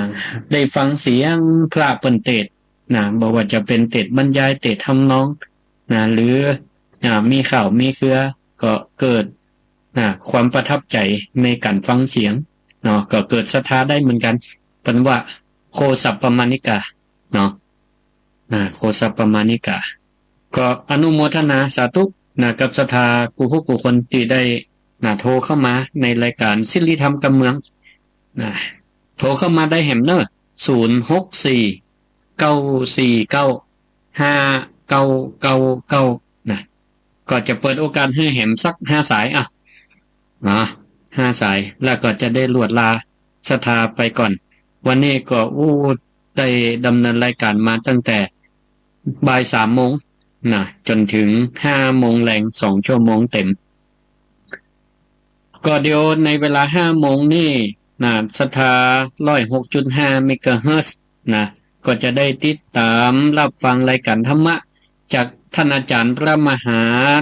ได้ฟังเสียงพระเปิ้นเตสน์นะ บ่ว่าจะเป๋นเตสน์บรรยาย เตสน์ทำนองนะ หรือ อ่า มีข่าวมีเครือ ก็เกิด อ่า ความประทับใจ๋ในก๋านฟังเสียง เนาะ ก็เกิดศรัทธาได้เหมือนกั๋น เปิ้นว่าโคสัปปมาณิกาเนาะ อ่า โคสัปปมาณิกา ก็อนุโมทนาสาธุนะ กับศรัทธากู้ผู้กู้คนตี้ได้นะ โทรเข้ามาในรายก๋านสิริธรรมกำเมืองนะ โทรเข้ามาได้แหมเน่อ ศูนย์ หก สี่ เก้า สี่ เก้า ห้า เก้า เก้า เก้า นะ ก็จะเปิดโอกาสหื้อแหมสักห้าสาย อ่ะ นะ ห้าสาย แล้วก็จะได้ลวดลาศรัทธาไปก่อน วันนี้ก็ อู้ ได้ดำเนินรายก๋านมาตั้งแต่บ่ายสามโมงนะ จ๋นเถิงห้าโมงแลง สองชั่วโมงเต็ม ก็เดี๋ยวในเวลาห้าโมงนี่นะ ศรัทธา ร้อยหกจุดห้า เมกะเฮิรตซ์นะ ก็จะได้ติดต๋ามฮับฟังรายก๋านธรรมะ จากต้านอาจ๋ารย์พระมหา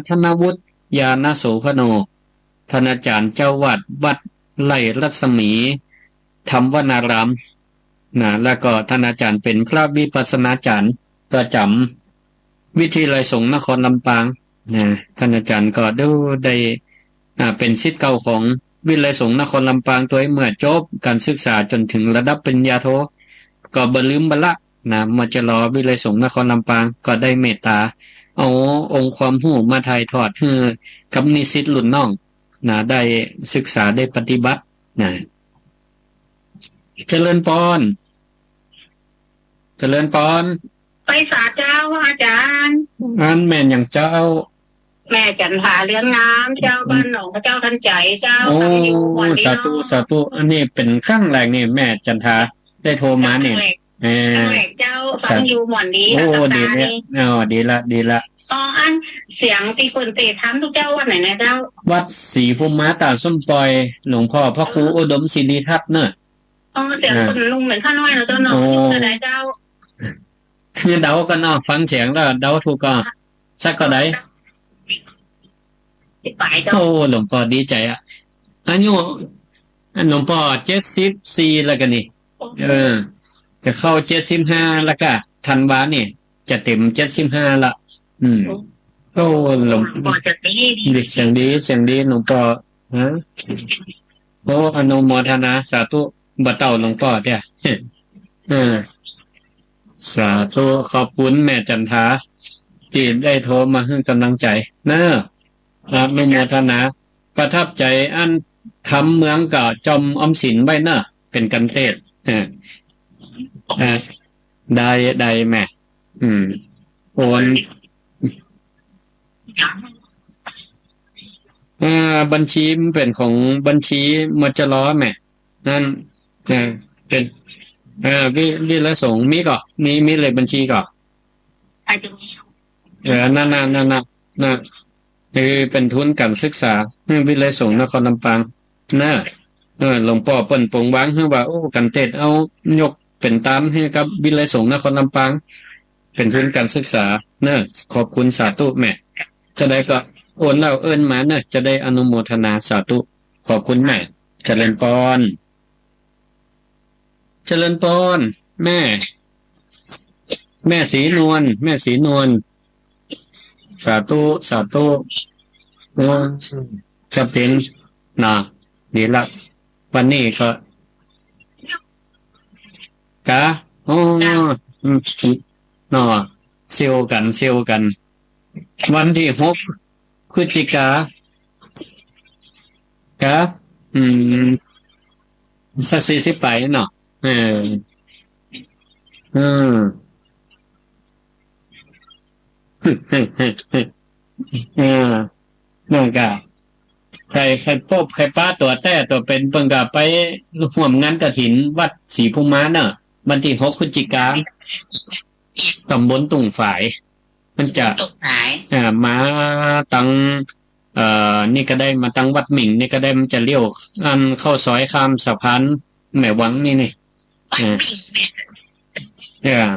ธนวุฒิ ญาณโสภโณ ต้านอาจ๋ารย์เจ้าอาวาสวัดไร่รัศมีธรรมวนารามนะ แล้วก็ต้านอาจ๋ารย์เป๋นพระวิปัสสนาจ๋ารย์ประจ๋ำวิทยาลัยสงฆ์นครลำปางนะ ต้านอาจ๋ารย์ก็ดูได้ อ่า เป๋นศิษย์เก่าของวิทยาลัยสงฆ์นครลำปางตวย เมื่อจบก๋านศึกษาจ๋นเถิงระดับปริญญาโท ก็บ่ลืมบ่ละนะ มจร วิทยาลัยสงฆ์นครลำปาง ก็ได้เมตต๋าเอาองค์ความฮู้มาถ่ายทอดหื้อกับนิสิตรุ่นน้องนะ ได้ศึกษาได้ปฏิบัตินะ เจริญปอน เจริญปอน ไปสาเจ้าอาจ๋ารย์ อันแม่หยังเจ้า แม่จันทา เรือนงามเจ้า บ้านหนองพระเจ้าทันใจเจ้า โอ้ ฟังอยู่ม่วนดี สาธุ เนาะ สาธุ อันนี้เป๋นครั้งแรกนี่ แม่จันทาได้โทรมานี่ ครั้งแรก เออ ครั้งแรกเจ้า สา ฟังอยู่ม่วนดี โอ้ แล้วก็ ดีแล้ว ตานี่ อ๋อ ดีละ ดีละ อ๋อ อันเสียงตี้เปิ้นเตะถามตุ๊เจ้าวัดไหนนะเจ้า วัดศรีภูมิมาต๋าส้มปล่อย หลวงพ่อพระครูอุดมศิริทัศน์เนอะ อ๋อ เสียง อ่า คนหนุ่มเหมือนข้าน้อยเนาะเจ้าเนาะ โอ้ อายุเท่าใดเจ้า คือเดาก่อนเนาะ ฟังเสียงแล้วเดาถูกก่อน สักเท่าใด สิบปลายเจ้า โอ้ หลวงปอดีใจ๋อะ อายุ หลวงปอเจ็ดสิบสี่แล้วกั๋นนี่ เออ จะเข้าเจ็ดสิบห้าแล้วก่ะ ธันวานี่ จะเต๋มเจ็ดสิบห้าละ อืม โอ้ หลวงปอจะดี เสียงดี เสียงดี หลวงปอ ฮะ โอ้ อนุโมทนา สาธุ บ่เต้าหลวงปอเตี้ย เออ สาธุ ขอบคุณแม่จันทา ตี้ได้โทรมาหื้อก๋ำลังใจ๋ เนอะ อนุโมทนา ประทับใจ๋อันทำเหมือนกับจอมออมสินไว้เนอะ เป๋นกั๋นเตศ เออ เออ ได้ ได้แม่ อืม โอน อ่า บัญชีมันเป๋นของบัญชี มจร แม่ นั่น เออ เป๋น เออ วิ วิทยาลัยสงฆ์มีก่อ มี มีเลขบัญชีก่อ อาจจะมี เออ นั่นน่ะ นั่นน่ะ น่ะ เออ เป๋นทุนก๋านศึกษา อืม วิทยาลัยสงฆ์นครลำปาง เนอะ เออ หลวงปอเปิ้นปรงวางหื้อว่า โอ้ กั๋นเตศเอายกเป๋นตานหื้อกับวิทยาลัยสงฆ์นครลำปาง เป๋นทุนก๋านศึกษา เนอะ ขอบคุณ สาธุแม่ จะได้ก็โอนแล้วเอิ้นมาเนอะ จะได้อนุโมทนา สาธุ ขอบคุณแม่ เจริญปอน เจริญปอน แม่ แม่ศรีนวล แม่ศรีนวล สาธุ สาธุ โอ้ จะเป๋น น่ะ ดีละ วันนี้ก็ กะ โอ้ อืม เนาะ เซลล์กั๋น เซลล์กั๋น วันตี้หกพฤศจิกา กะ อืม สักสี่สิบปลายเนาะ เออ อืม เออ นั่นกะ ใค่ ใค่ปบ ใค่ปะตั๋วแต๊ตั๋วเป๋น เปิ้นกะไปฮ่วมงานกฐินวัดศรีภูมิมาเนอะ วันตี้หกพฤศจิกา ต๋ำบลตุ่งฝาย มันจะ ตุ่งฝาย อ่า มาตัง เอ่อ นี่ก็ได้ มาตังวัดหมิ่งนี่ก็ได้ มันจะเลี้ยว อันเข้าซอยข้ามสะพานแม่วังนี่นี่ วัดหมิ่งเนี่ย เออ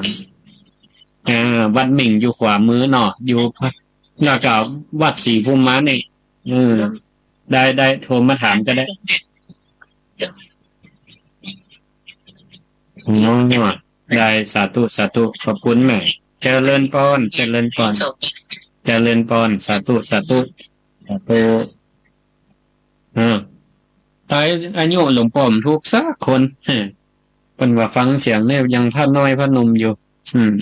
เออ วัดหมิ่งอยู่ขวามือเนาะ อยู่พะ แล้วก็วัดศรีภูมิมานี่ อืม ได้ ได้ โทรมาถามก็ได้ เนาะ ได้ สาธุ สาธุ ขอบคุณแม่ เจริญปอน เจริญปอน เจริญปอน สาธุ สาธุ สาธุ เออ อายุหลวงป้อบ่ถูกสักคน เปิ้นว่าฟังเสียงเนี่ยยังพระน้อยพระหนุ่มอยู่ อืม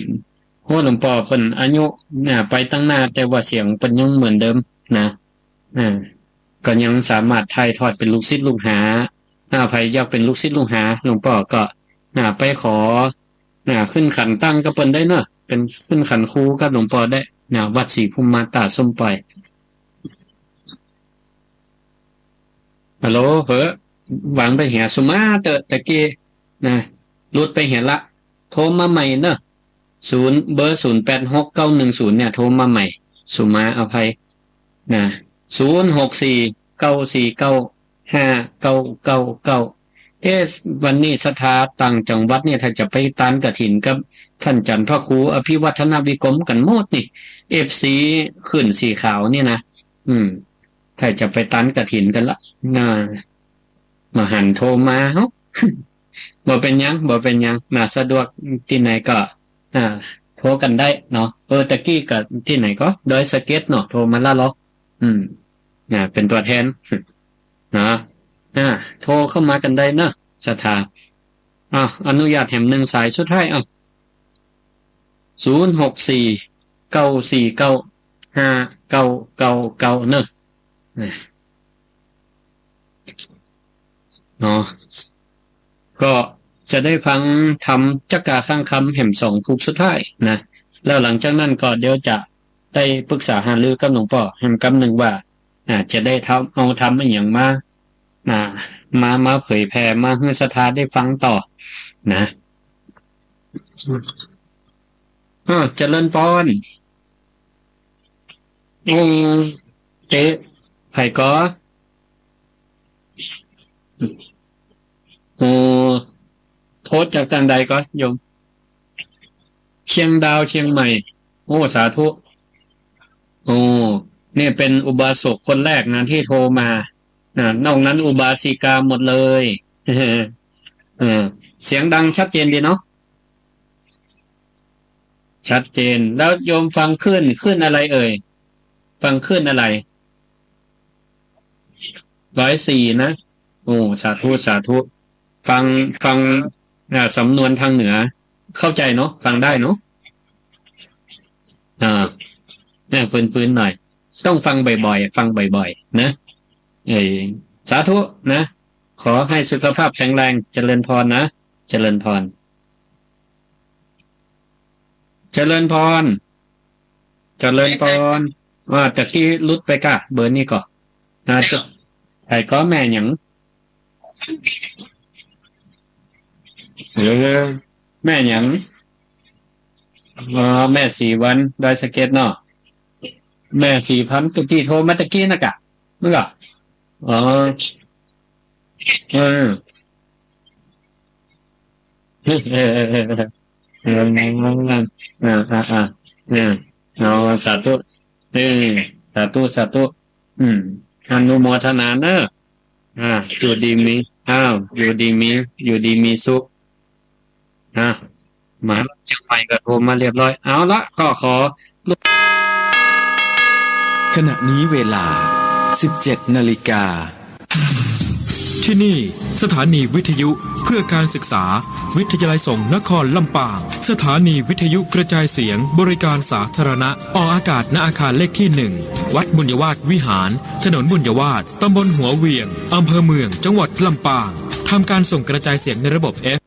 โอ้ หลวงป้อเปิ้นอายุ น่ะ ไปตังหน้า แต่ว่าเสียงเปิ้นยังเหมือนเดิมนะ อ่า ก็ยังสามารถถ่ายทอดเป๋นลูกศิษย์ลูกหา อ่า ใผอยากเป๋นลูกศิษย์ลูกหาหลวงป้อก็ น่ะ ไปขอ น่ะ ขึ้นขันตั้งกับเปิ้นได้เนาะ เป๋นขึ้นขันครูกับหลวงป้อได้ น่ะ วัดศรีภูมิมา ตาดส้มป่อย ฮัลโหล เหอะ วางไปเหีย สุมาเต๊อะ ตะกี้ น่ะ หลุดไปเหียละ โทรมาใหม่เนาะ ศูนย์ เบอร์ ศูนย์แปดหกเก้าหนึ่งศูนย์ เนี่ย โทรมาใหม่ สุมา อภัย น่ะ ศูนย์หกสี่เก้าสี่เก้าห้าเก้าเก้าเก้า เอ๊ะ วันนี้ศรัทธาต่างจังหวัดเนี่ย ถ้าจะไปตานกฐินกับต้านจันพระครูอภิวัฒนวิกรมกั๋นหมดนี่ เอฟซี ขึ้นสีขาวนี่นะ อืม ถ้าจะไปตานกฐินกั๋นละ น่ะ บ่หันโทรมา เฮ้า บ่เป๋นหยัง บ่เป๋นหยัง น่ะ สะดวกตี้ไหนก็ อ่า โทรกั๋นได้เนาะ เออ ตะกี้ก็ตี้ไหนก็ ดอยสะเก็ดเนาะ โทรมาละลอ อืม น่ะ เป๋นตั๋วแทน เนาะ อ่า โทรเข้ามากั๋นได้เนาะ ศรัทธา อ่ะ อนุญาตแถมหนึ่งสายสุดท้าย อ่ะ ศูนย์หกสี่เก้าสี่เก้าห้าเก้าเก้าเก้า เนาะ เนาะ ก็จะได้ฟังธรรมจักกาข้างคำแหมสองผูกสุดท้ายนะ แล้วหลังจากนั้นก็เดี๋ยวจะได้ปรึกษาหารือกับหลวงป้อแหมกำนึ่งว่า อ่า จะได้ทำ เอาธรรมอะหยังมา อ่า มา มาเผยแผ่ มาหื้อศรัทธาได้ฟังต่อ นะ อ่า เจริญพร องค์เต ใผก็ โอ้ โทรจากตางใดก็โยม เชียงดาว เชียงใหม่ โอ้ สาธุ โอ้ นี่เป๋นอุบาสกคนแรกนะที่โทรมา อ่า นอกนั้นอุบาสิกาหมดเลย เออ เสียงดังชัดเจนดีเนาะ ชัดเจน แล้วโยมฟังคลื่น คลื่นอะไรเอ่ย ฟังคลื่นอะไร ร้อยสี่นะ โอ้ สาธุ สาธุ ฟัง ฟัง อ่า สำนวนทางเหนือ เข้าใจเนาะ ฟังได้เนาะ อ่า เนี่ย ฟื้นๆ หน่อย ต้องฟังบ่อยๆ ฟังบ่อยๆ นะ เออ สาธุนะ ขอให้สุขภาพแข็งแรง เจริญพรนะ เจริญพร เจริญพร เจริญพร ว่าตะกี้หลุดไปก่ะ เบอร์นี้ก่อ อ่า จะ ใผก็ แม่หยัง เออ แม่หยัง อ๋อ แม่ศรีวรรณ ดอยสะเก็ดเนาะ แม่ศรีพันธุ์ ตุ๊ตี้โทรมาตะกี้นะก่ะ มึงก่ะ อ๋อ เออ เออ เออ เออ เออ เออ อ่า อ่า อ่า เออ เอา สาธุ เออ สาธุ สาธุ อืม อนุโมทนาเนอะ อ่า อยู่ดีมี อ้าว อยู่ดีมี อยู่ดีมีสุข อ่ะ มหาลัยเชียงใหม่ก็โทรมาเรียบร้อย เอาละ ก็ขอ ขณะนี้เวลา สิบเจ็ดนาฬิกา ที่นี่สถานีวิทยุเพื่อการศึกษา วิทยาลัยสงฆ์นครลำปาง สถานีวิทยุกระจายเสียงบริการสาธารณะ ออกอากาศณอาคารเลขที่หนึ่ง วัดบุญยวาสวิหาร ถนนบุญยวาส ตำบลหัวเหวียง อำเภอเมือง จังหวัดลำปาง ทำการส่งกระจายเสียงในระบบ เอฟ